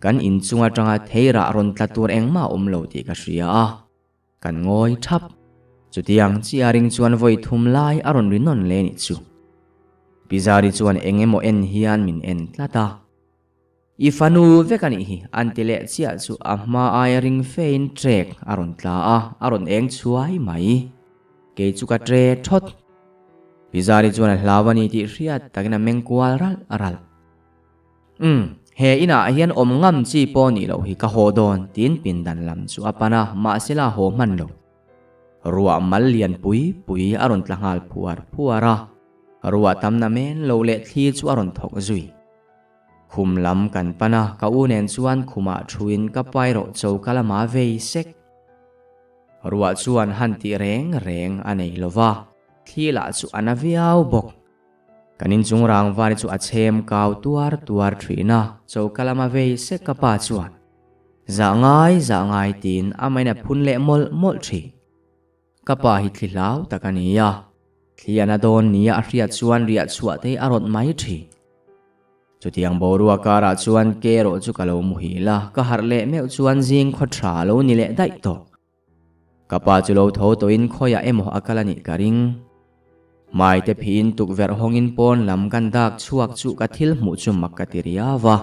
Kan inchung atanga theirah rawn tla tur engmah a awm lo tih ka hria a. Kan ngawi thap. Chutiang chiah ring chuan vawi thum lai a rawn ri nawn leh nih chu. Pi Zari chuan eng emaw en hian min en tlat a. I fanu vek a nih hi, an ti leh chiah chu a hma aia ring fein trek a rawn tla a, a rawn eng chhuai mai. Kei chu ka tre thawt. Pi Zari chuan a hlau a ni tih hriat takin a meng kual ralh ralh. Umm, he inah hian awm ngam chi pawh nih loh hi ka haw dawn, tiin pindan lam chu a pan a, mahse la haw hman lo. Ruah mal lian pui pui a rawn tla nghal phuar phuar a, ruah tamna men lo leh thli chu a rawn thawk zui. Khum lam kan pan a, ka u nen chuan khumah thuin ka pai rawh choka lama vei sek. Ruah chuan han tih reng reng a nei lo va, thli lah chu a na viau bawk. Kan inchung rangvari chu a chhem kau tuar tuar thin a, choka lama vei sek ka pa chuan zah ngai zah ngai tiin a main a phun leh mawlh mawlh thin. Ka pa hi thli hlau tak a ni a, thli a na dawn nia a hriat chuan riah chhuah te hi a rawt mai thin. Chutiang boruak karah chuan ke erawh chu ka lo muhil a, ka harh leh meuh chuan zing khaw tha lo ni leh daih tawh. Ka pa chu lo tho tawhin khawiah emaw a kal a nih ka ring. Hmaite phiin tukverh hawngin pawn lam kan dak chhuak chu ka thil hmuh chu mak ka ti riau a.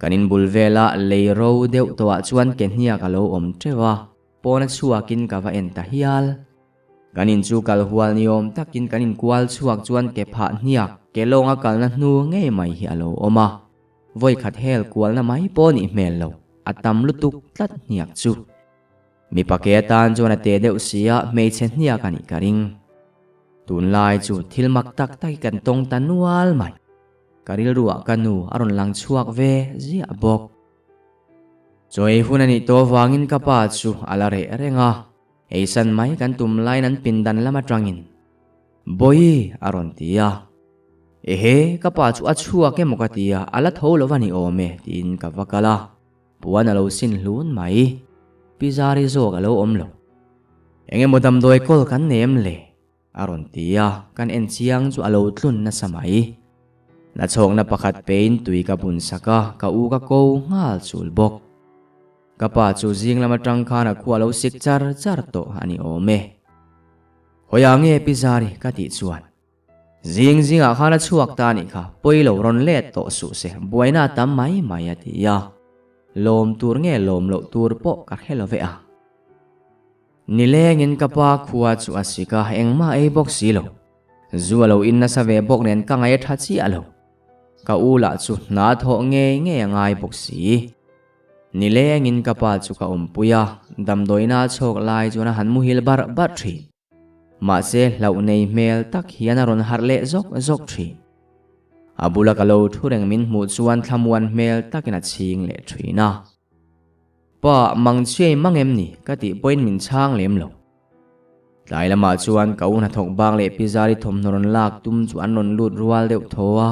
Kan inbul vela lei ro deuh tawhah chuan ke hniak a lo awm teuh a, pawn a chhuakin ka va en ta hial. Kan in chu kal hual ni awm takin kan inkual chhuak chuan ke phah hniak, ke lawnga kalna hnu ngei mai hi a lo awm a. Vawikhat hel kualna mai pawh nih hmel lo, a tam lutuk tlat hniak chu. Mipa ke atan chuan a te deuh si a, hmeichhe hniak a nih ka ring. Tunlai chu thil mak tak tak hi kan tawng ta nual mai. Ka rilruah ka nu a rawn lang chhuak ve ziah bawk. Chaw ei hun a nih tawh avangin ka pa chu a la reh reng a, eisan mai kan tum laiin an pindan lam atangin, Bawihi a rawn ti a. Ehe, ka pa chu a chhuak emaw ka ti a, a la tho lo va ni awm e tiin ka va kal a. Puan a lo sin hlun mai. Pi Zari zawk a lo awm lo. Eng emaw damdawi kawl kan nei em le? A rawn ti a, kan en chiang chu a lo tlun nasa mai. Nachhawkna pakhat pein tui ka bun sak a, ka u ka ko nghal chul bawk. Ka pa chu zing lam atang khan a khua a lo sik char char tawh a ni awm e. Hawiah nge Pi Zari ka tih chuan. Zing zingah khan a chhuak ta anih kha, pawi lo rawn let tawh suh se, buaina a tam mai mai a ti a. Lawm tur nge lawm loh tur pawh ka hre lo ve a. Nilengin ka pa khua chu a sik a, engmah ei bawk si lo. Zu a lo in nasa ve bawk nen ka ngaih a tha chiah lo. Ka u lah chu hna thawh ngei ngei a ngai bawk si. Nilengin ka pa chu ka awmpui a, damdawiina a chhawk lai chuan a han muhil barh barh thin. Mahse hlauh nei hmel tak hian a rawn harh leh zawk zawk thin. A bula ka lo thu reng min hmuh chuan thlamuan hmel takin a chhing leh thin a. Pa, mang chhiai mang em ni? ka tih pawhin min chhang lem lo. Tlai lamah chuan ka u hnathawk bak leh Pi Zari thawmhnaw rawn lak tum chu an rawn lut rual deuh tho a.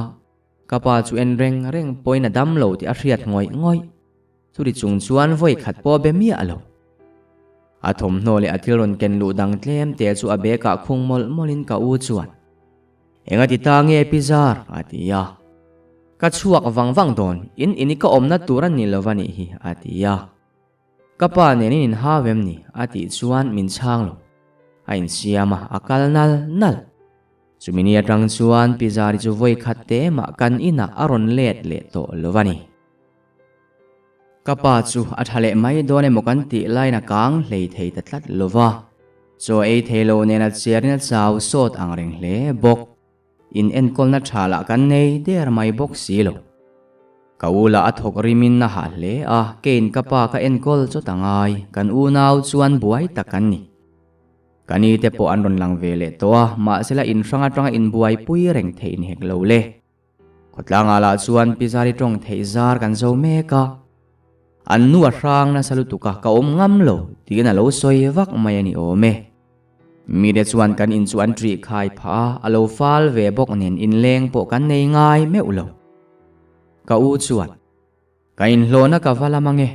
Ka pa chu en reng reng pawhin a dam lo tih a hriat ngawih ngawih. Churi chung chuan vawi khat pawh be miah lo. A thawmhnaw leh a thil rawn ken luh dang tlem te chu a bag ah khung mawlh mawlh in ka u chuan, Enga ti ta nge Pi Zar? a ti a. Ka chhuak vang vang dawn, in in i ka awmna tur a ni lo va nih hi, a ti a. Ka pa nen in inhau em ni? a tih chuan min chhang lo. A insiam a, a kal nal nal. Chumi ni atang chuan Pi Zari chu vawi khat te mah kan inah a rawn let leh tawh lo va ni. Ka pa chu a tha leh mai dawn emaw kan tih laiin a kang hlei thei ta tlat lo va. Chaw ei thei lo nen a chiarin a chau sawt ang reng hle bawk. In enkawlna tha lah kan nei der mai bawk si lo. Ka u lah a thawk rimin a hah hle a, keiin ka pa ka enkawl chawt a ngai, kan unau chuan buai tak kan ni. Ka ni te pawh an rawn lang ve leh tawh a, mahsela in hrang atanga inbuaipui reng theih ni hek lo le. Khawtlangah lah chuan Pi Zari tawng theih zar kan zo mek a, an nu a hrang nasa lutuk a, ka awm ngam lo tiin a lo sawi vak mai a ni awm e. Mite chuan kan in chu an ṭih khai phah a, a lo fal ve bawk nen inleng pawh kan nei ngai meuh lo. Ka u chuan. Ka inhlawhna ka va lam ange,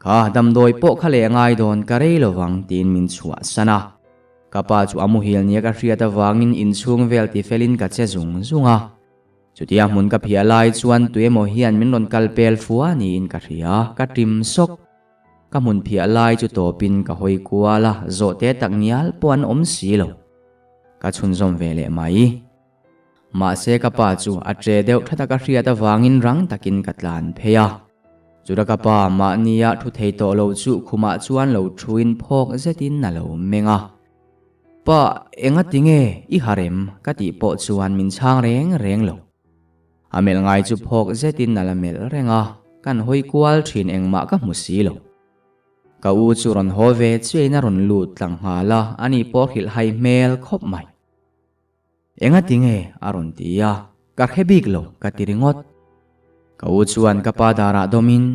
kha damdawi pawh kha leh ngai dawn ka rei lovang tiin min chhuahsan a. Ka pa chu a muhil nia ka hriat avangin inchhung vel tifelin ka che zung zung a. Chutia hmun ka phiah lai chuan tuemaw hian min rawn kal pel fua niin ka hria, ka ṭim sawk. Ka hmun phiah lai chu tawpin ka hawi kual a, zawhte tak ngial pawh an awm si lo. Ka chhunzawm ve leh mai. Mahse ka pa chu a che deuh tha taka hriat avangin rang takin ka tlan phei a. Chuta ka pa mahnia thu thei tawh lo chu khumah chuan lo thuin phawk zetin a lo meng a. Pa, enga tinge i harem? ka tih pawh chuan min chhang reng reng lo. A melh ngai chu phawk zetin a la melh reng a, kan hawi kual thin engmah ka hmu si lo. Ka u chu rawn haw ve chiain a rawn lut tlang nghal a, ani pawh hrilh hai hmel khawp mai. Enga tinge? a rawn ti a, ka hre bik lo ka ti ringawt. Ka u chuan ka pa darah dawmin,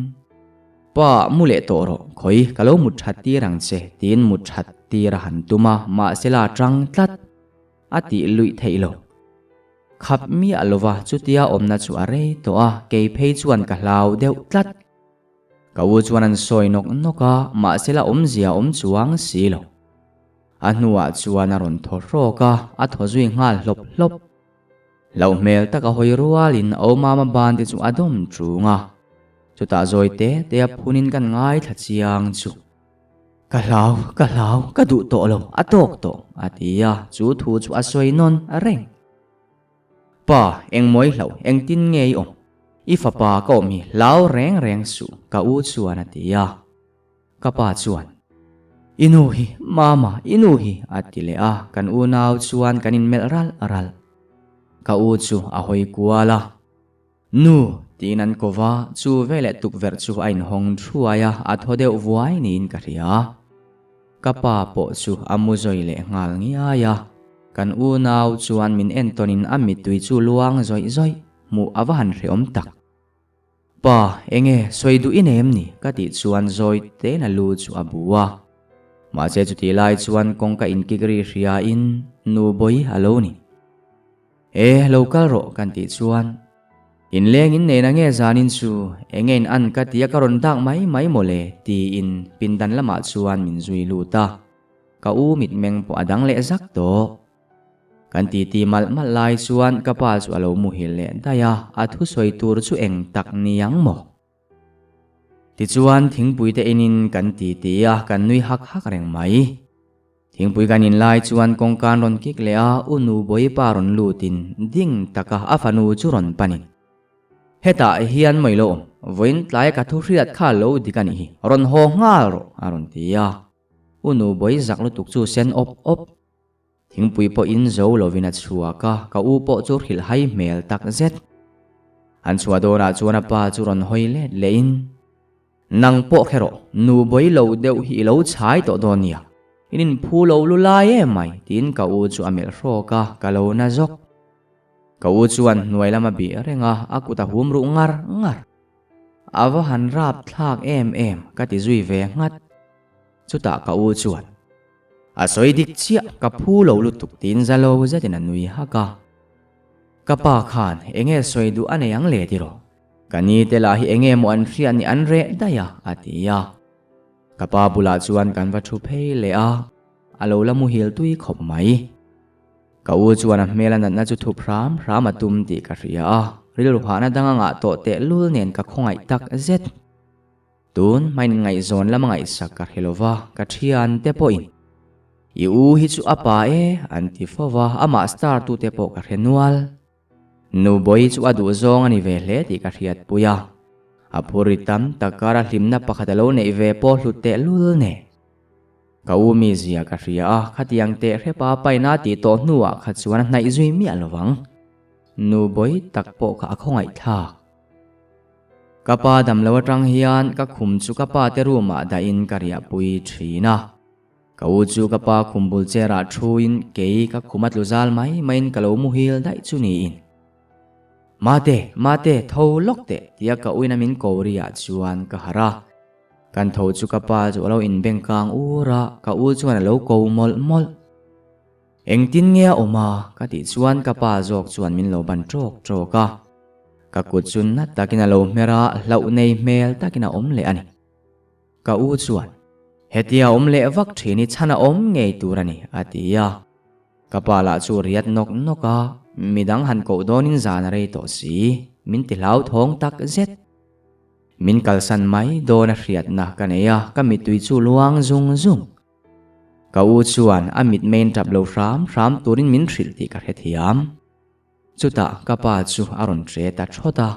Pa, mu leh tawh rawh, khawi ka lo mut that tir ang che tiin mut that tir a han tum a, mahsela a tang tlat. A tih luih theih lo. Khap miah lova chutia awmna chu a rei tawh a, kei phei chuan ka hlau deuh tlat. Ka u chuan an sawi nawk nawk a, mahsela awmzia awm chuang si lo. A hnuah chuan a rawn thaw hrawk a, a thaw zui nghal hlawp hlawp. Hlauh hmel tak a hawi rualin Aumama ban te chu a dawm ṭung a. Chutah zawi te te a phunin kan ngaithla chiang chu. Ka hlau, ka hlau, ka duh tawh lo, a tawk tawh, a ti a, chu thu chu a sawi nawn reng. Pa, engmawi hlauh, engtin nge i awm? I fapa ka awm hi hlau reng reng suh, ka u chuan a ti a. Ka pa chuan, I nu hi, Mama, i nu hi, a ti leh a, kan unau chuan kan inmelh ralh ralh. Ka u chu a hawi kual a, Nu, tiin an ko va, chu veleh tukverh chu a inhawng thuai a, a thaw deuh vuai niin ka hria. Ka pa pawh chu a mu zawi leh nghal ngiai a. Kan unau chuan min entawnin a mittui chu luang zawih zawih hmuh a va han hreawm tak. Pa, enge sawi duh i nei em ni? ka tih chuan zawi tein a lu chu a bu a. Mahse chutih lai chuan kawngka inkik ri hriain nu bawi a lo ni. E, lo kal rawh kan tih chuan inleng in neina nge zanin chu enge in an ka tia ka rawn dak mai mai mawle tiin pindan lamah chuan min zui lut a. Ka u mitmeng pawh a dang leh zak tawh. Kan titi malh malh lai chuan ka pa chu a lo muhil leh daih a, a thusawi tur chu eng tak ni ang maw? Tichuan thingpui te inin kan titi a, kan nui hak hak reng mai. Thingpui kan in lai chuan kawngkan rawn kik leh a, u nu bawipa rawn lutin ding taka a fanu chu rawn panin. Hetah hian mai lo awm, vawiin tlaia ka thu hriat kha lo dik a nih hi, rawn haw nghal rawh a rawn ti a. U nu bawi zak lutuk chu sen awp awp. Thingpui pawh in zo lovin a chhuak a, ka u pawh chu hrilh hai hmel tak zet. An chhuah dawnah chuan a pa chu rawn hawi let lehin, Nang pawh khe rawh, nu bawi lo deuh hi i lo chhai tawh dawn nia, in inphu lo lu lai em mai, tiin ka u chu a melh hrawk a, ka lo na zawk. Ka u chuan hnuai lam a bih reng a, a kut a hum ruh ngar ngar. A va han rap thlak em em, ka ti zui ve nghat. Chutah ka u chuan, A sawi dik chiah, ka phu lo lutuk tiin za lo zetin a nui hak a. Ka pa khan enge sawi duh a nei ang le tiraw? Ka ni te lah hi enge maw an hriat ni an reh daih a, a ti a. Ka pa bulah chuan kan va thu phei leh a, a lo la muhil tui khawp mai. Ka u chuan a hmel a natna chu thup hram hram a tum tih ka hria a, rilru hahna dang a ngah tawh tehlul nen ka khawngaih tak zet. Tun hmain ngaihzawn lama ngaihsak ka hre lova, ka thian te pawhin i u hi chu a pa e an ti fo va, amah star tu te pawh ka hre nual. Nubawi chu a duh zawng a ni ve hle tih ka hriatpui a, a phur ri tam tak kara hlimna pakhat a lo neih ve pawh hlut tehlul nen. Ka u mizia ka hria a, khatiang teh hrepa paina tih tawh hnuah kha chuan a hnaih zui miah lovang. Nubawi tak pawh kha a khawngaihthlak. Ka pa dam lo atang hian ka khum chu ka pa te room ah dah in ka riah pui thin a. Ka u chu ka pa khum bul chair ah thu in kei ka khum a tlu zal mai mai in ka lo muhil daih chu niin. Mate, mate, tho lawk teh tia ka uina min ko ri ah chuan ka harh a. Kan tho chu ka pa chu a lo in beng kang ur a, ka u chuan a lo ko mawlh mawlh. Engtin nge a awm a? ka tih chuan ka pa zawk chuan min lo ban ṭawk ṭawk a. Ka kut chu na takin a lo hmer a, hlauh nei hmel takin a awm leh a ni. Ka u chuan, Hetia awm leh vak ṭhin hi chhan a awm ngei tur a ni, a ti a. Ka pa lah chu riat nawk nawk a, midang han koh dawnin zan a rei tawh si, min ti hlauthawng tak zet. Min kalsan mai dawn a hriatna ka nei a, ka mittui chu luang zung zung. Ka u chuan a mitmeiin tap lo hram hram turin min hrilh tih ka hrethiam. Chutah ka pa chu a rawn ṭe ta ṭhawt a.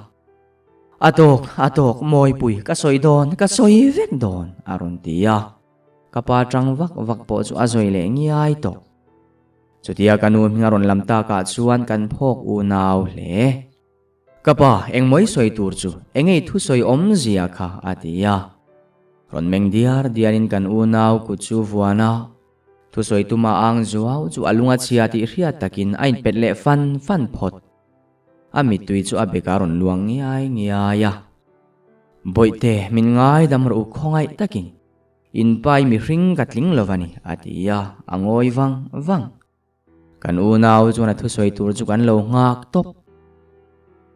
A tawk, a tawk, Mawipui, ka sawi dawn, ka sawi vek dawn, a rawn ti a. Ka pa ṭang vak vak pawh chu a zawi leh ngiai tawh. Chutia ka nu hming a rawn lam takah chuan kan phawk unau hle. Ka pa, engmaw i sawi tur chu, enge i thusawi awmzia kha? a ti a. Rawn meng diar diarin kan unau kut chu vuan a, thusawi tuma ang zuau chu a lung a chhia tih hriat takin a inpet leh fan fan phawt. A mittui chu a bekah rawn luang ngiai ngiai a. Bawihte, min ngaidam rawh u khawngaih takin, in pa i mihring ka tling lo va ni, a ti a, a ngawi vang vang. Kan unau chuan a thusawi tur chu kan lo nghak tawp.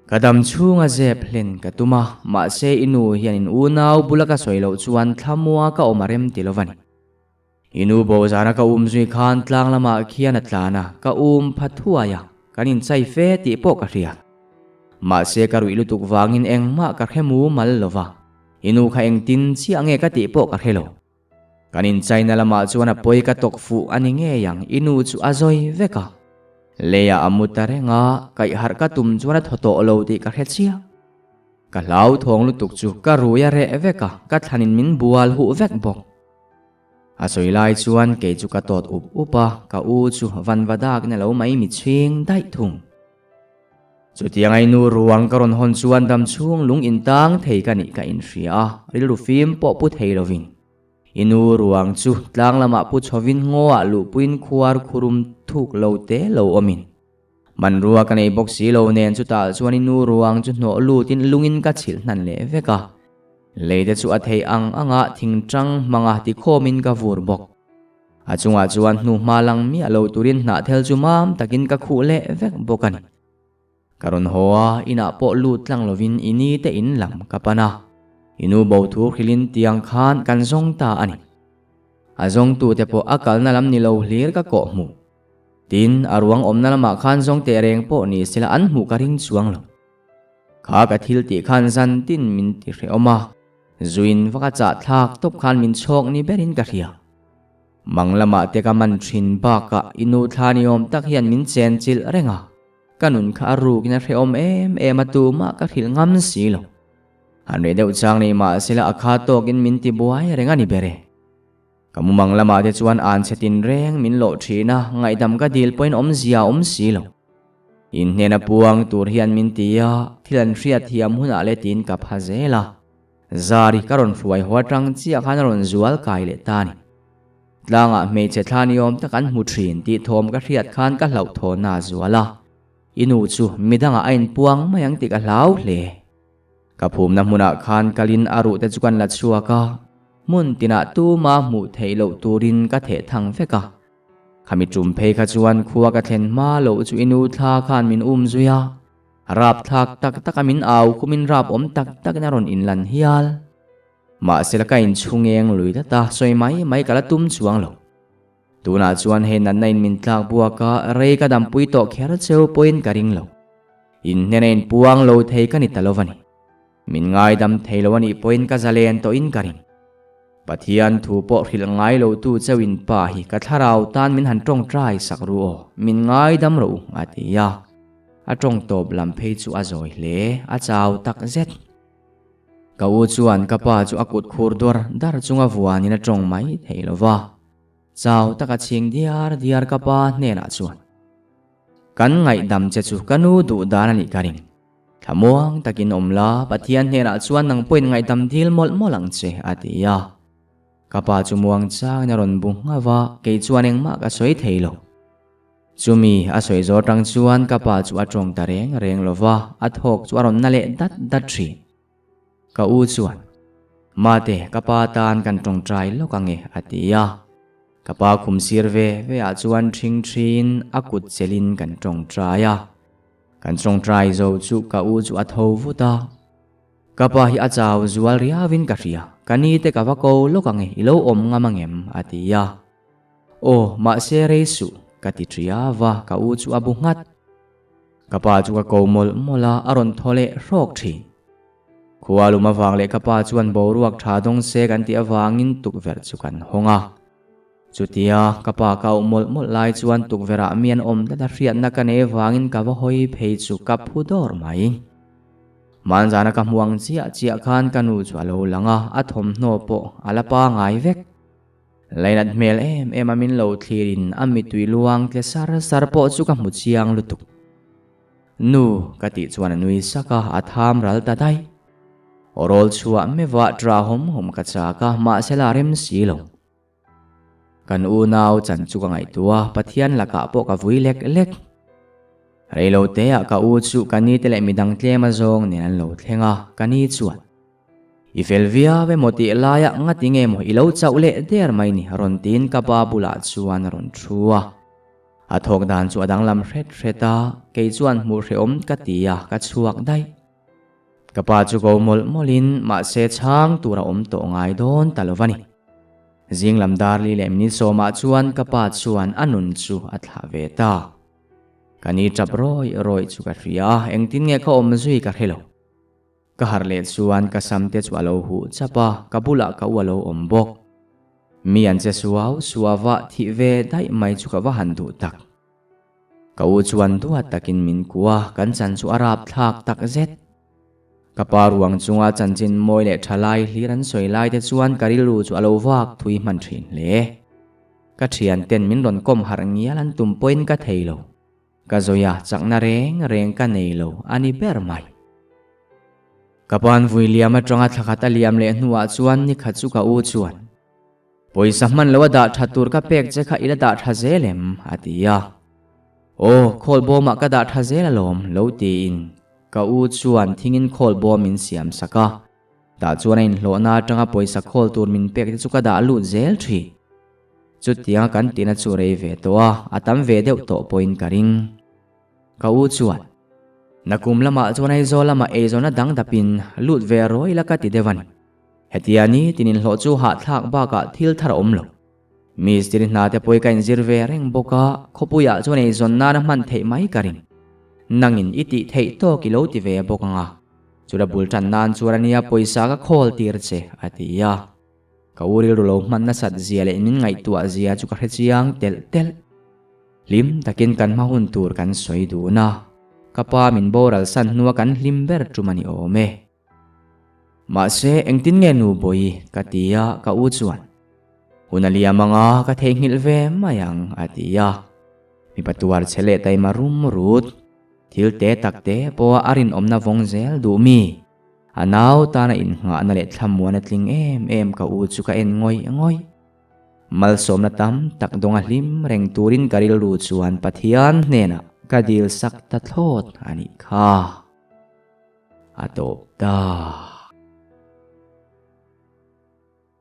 Ka dam chhunga zep hlen ka tum a, mahse i nu hian in unau bula ka sawi loh chuan thlamua ka awm a rem ti lo va ni. I nu bo zana ka um zui khan tlang lamah khian a tlan a, ka um pha thuai a, kan inchai fe tih pawh ka hria. Mahse ka ruih lutuk vangin engmah ka hre mumal lo va, i nu kha engtin chiah nge ka tih pawh ka hre lo. Kan inchaina lamah chuan a pawi ka tawk fuh a ni ngei ang, i nu chu a zawi vek a. Leiah a mu ta reng a, kaihharh ka tum chuan a thaw tawh lo tih ka hre chiah. Ka hlauthawng lutuk chu ka rui a reh vek a, ka thlanin min bual huh vek bawk. A sawi lai chuan kei chu ka tawt up up a, ka u chu vanva dakin a lo mai mi chhing daih thung. Chutiang ai nu ruang ka rawn hawn chuan dam chhung lung intang thei ka nih ka inhria a, rilru fim pawh pu thei lovin. I nu ruang chu tlang lamah pu chhovin ngaw ah luhpuiin khuar khurum thuk lo te lo awmin. Hmanrua ka nei bawk si lo nen chutah chuan i nu ruang chu hnawh lutin lungin ka chhilh hnan leh vek a. Lei te chu a theih ang anga thingtang hmanga tikhawmin ka vur bawk. A chungah chuan hnuhma lang miah lo turin hnahthel chu mam takin ka khuh leh vek bawk a ni. Ka rawn haw a, inah pawh lut tlang lovin i ni te in lam ka pan a. I nu bo thu hrilhin tiang khan kan zawng ta a ni. A zawngtute pawh a kalna lam ni lo hlir ka kawh hmuh. Tin, a ruang awmna lamah khan zawng teh reng pawh ni sela an hmuh ka ring chuang lo. Kha ka thil tih khan zan tin min ti hrehawm a, zuin va ka chah thlak tawp khan min chhawk ni berin ka hria. Mang lamah te ka man thin bakah i nu thla ni awm tak hian min chen chilh reng a, ka nun kha a rukin a hrehawm em em a tumah ka hrilh ngam si lo. Han reh deuh chang nei mah sela a kha tawkin min ti buai reng a ni ber e. Ka mumang lamah te chuan an chhe tin reng min lawh thin a, ngaihdam ka dil pawhin awmzia a awm si lo. In hnena puang tur hian min ti a, thil an hriat thiam hunah le tiin ka pha zel a. Zari ka rawn hruai haw atang chiah khan a rawn zual kai leh ta a ni. Tlangah hmeichhe thla ni awm tak an hmu thin tih thawm ka hriat khan ka hlauhthawnna a zual a, i nu chu midangah a inpuang mai ang tih ka hlau hle. Ka phumna hmunah khan kalin a ruh te chu kan la chhuak a, hmun tinah tuma hmuh theih loh turin ka theh thang vek a. Khami tum phei kha chuan khua ka thlen hma loh chu i nu thla khan min um zui a, rap thlak tak taka min au khumin rap awm tak takin a rawn inlan hial. Mahse la ka inchhung eng lui tlat a, sawi mai mai ka la tum chuang lo. Tunah chuan hei natna in min tlak buak a, rei ka dampui tawh kher cheu pawhin ka ring lo. In hnena in puang lo thei ka ni ta lo va ni. Min ngaidam thei lo a nih pawhin ka zalen tawhin ka ring. Pathian thu pawh hrilh ngai lo tu cheu in pa hi ka thlarau tan min han tawngtai sak ru aw, min ngaidam rawh u, a ti a. A tawng tawp lam phei chu a zawi hle, a chau tak zet. Ka u chuan ka pa chu a kut khur dawr dar chunga vuanin a tawng mai thei lo va. Chau taka chhing diar diar ka pa hnenah chuan, Kan ngaihdam che chu ka nu duh dan a nih ka ring. Thlamuang takin awm la, Pathian hnenah chuan nang pawhin ngaihdam dil mawlh mawlh ang che, a ti a. Ka pa chu muang changin a rawn bu nghauh a, kei chuan engmah ka sawi thei lo. Chumi a sawi zawh atang chuan ka pa chu a tawng ta reng reng lo va, a thawk chu a rawn na leh dat dat thin. Ka u chuan, Mate, ka pa tan kan tawngtai lawk ange, a ti a. Ka pa khum sir ve ve ah chuan ṭhing ṭhin a kut chelin kan tawngtai a. Kan tawngtai zo chu ka u chu a tho vut a. Ka pa hi a chau zual riauin ka hria, ka ni te ka va ko lawk ange, i lo awm ngam angem? a ti a. Aw, mahse rei suh, ka ti ṭia va, ka u chu a bu nghat. Ka pa chu ka ko mawlh mawlh a, a rawn thaw leh hrawk ṭhin. Khua lum avang leh ka pa chuan boruak ṭha dawng se kan tih avangin tukverh chu kan hawng a. Chutia ka pa ka auh mawlh mawlh lai chuan tukverhah mi an awm tlat a hriatna ka nei avangin ka va hawi phei chu ka phu dawr mai. Hmanzana ka hmu ang chiah chiah khan ka nu chu a lo lang a, a thawmhnaw pawh a la pangai vek. Lainat hmel em em a min lo thlir in a mitui luang tle sar sar pawh chu ka hmu chiang lutuk. Nu ka tih chuan a nui sak a, a tham ral ta daih. Aw rawl chhuah meuh ah ṭah hawm hawm ka chak a, mahse la rem si lo. Kan unau chan chu ka ngaihtuah a, Pathian lakah pawh ka vui lek lek. Reilote ah ka u chu ka ni te leh midang tlem a zawng nen an lo thleng a, ka ni chuan. I fel viau emaw tih laiah ngati nge maw i lo chauh leh der mai ni rawn tiin ka pa bulah chuan a rawn thu a. A thawk dan chu a danglam hret hret a, kei chuan hmuh hrehawm ka ti a, ka chhuak daih. Ka pa chu ko mawlh mawlhin mahse chhang tur a awm tawh ngai dawn ta lo va ni. Zing lam darli leh minute sawmah chuan ka pa chuan a nun chu a thlah ve ta. Ka ni tap rawih rawih chu ka hria a, engtin nge ka awm zui ka hre lo. Ka harh leh chuan ka sam te chu a lo huh chap a, ka bulah ka u a lo awm bawk. Mi an che suau suau va, thih ve daih mai chu ka va han duh tak. Ka u chuan duat takin min kuah a, kan chan chu a rap thlak tak zet. Ka pa ruang chunga chanchin mawi leh tha lai hlir an sawi lai te chuan ka rilru chu a lo vak thui hman thin hle. Ka thian ten min rawn kawm harh ngial an tum pawhin ka thei lo. Ka zawi a, chakna reng reng ka nei lo a ni ber mai. Ka pan vui liam atanga thla khat a liam leh hnuah chuan nikhat chu ka u chuan. Pawisa hman loa dah tha tur ka pek che kha i la dah tha zel em? a ti a. Aw, khawl bawmah ka dah tha zel alawm, lo tiin ka u chuan thingin khawl bawm min siam sak a. Tah chuan a inhlawhna atanga pawisa khawl tur min pek te chu ka dah lut zel thin. Chutianga kan tihna chu rei ve tawh a, a tam ve deuh tawh pawhin ka ring. Ka u chuan, Nakum lamah chuan Aizawl lamah eizawnna dang dapin lut ve rawi la ka ti deuh a ni. Hetia ni tin inhlawh chu hahthlak bakah thil thar a awm lo. Mistiri hna te pawh i ka inzir ve reng bawk a, khawpuiah chuan eizawn nana hman theih mai ka ring. Nangin i tih theih tawk i lo ti ve bawk ang a, chula bul tan nan chuan ania pawisa ka khawl tir che, a ti a. Ka u rilru lo hman nasat zia leh min ngaihtuah zia chu ka hre chiang telh telh. Hlim takin kan hma hun tur kan sawi dun a, ka pa min boral san hnua kan hlim ber tum a ni awm e. Mahse, engtin nge nu Bawi? ka ti a, ka u chuan, Hun a liam anga ka theihnghilh ve mai ang, a ti a. Mipa tuar che leh taima rum rut, thil te tak te pawha a rinawmna vawng zel duh mi, a nau tana innghahna leh thlamuana tling em em ka u chu ka en ngawih ngawih. Malsawmna tam tak dawnga hlim reng turin ka rilru chuan Pathian hnenah ka dil sak ta thlawt a nih kha. A tawp ta.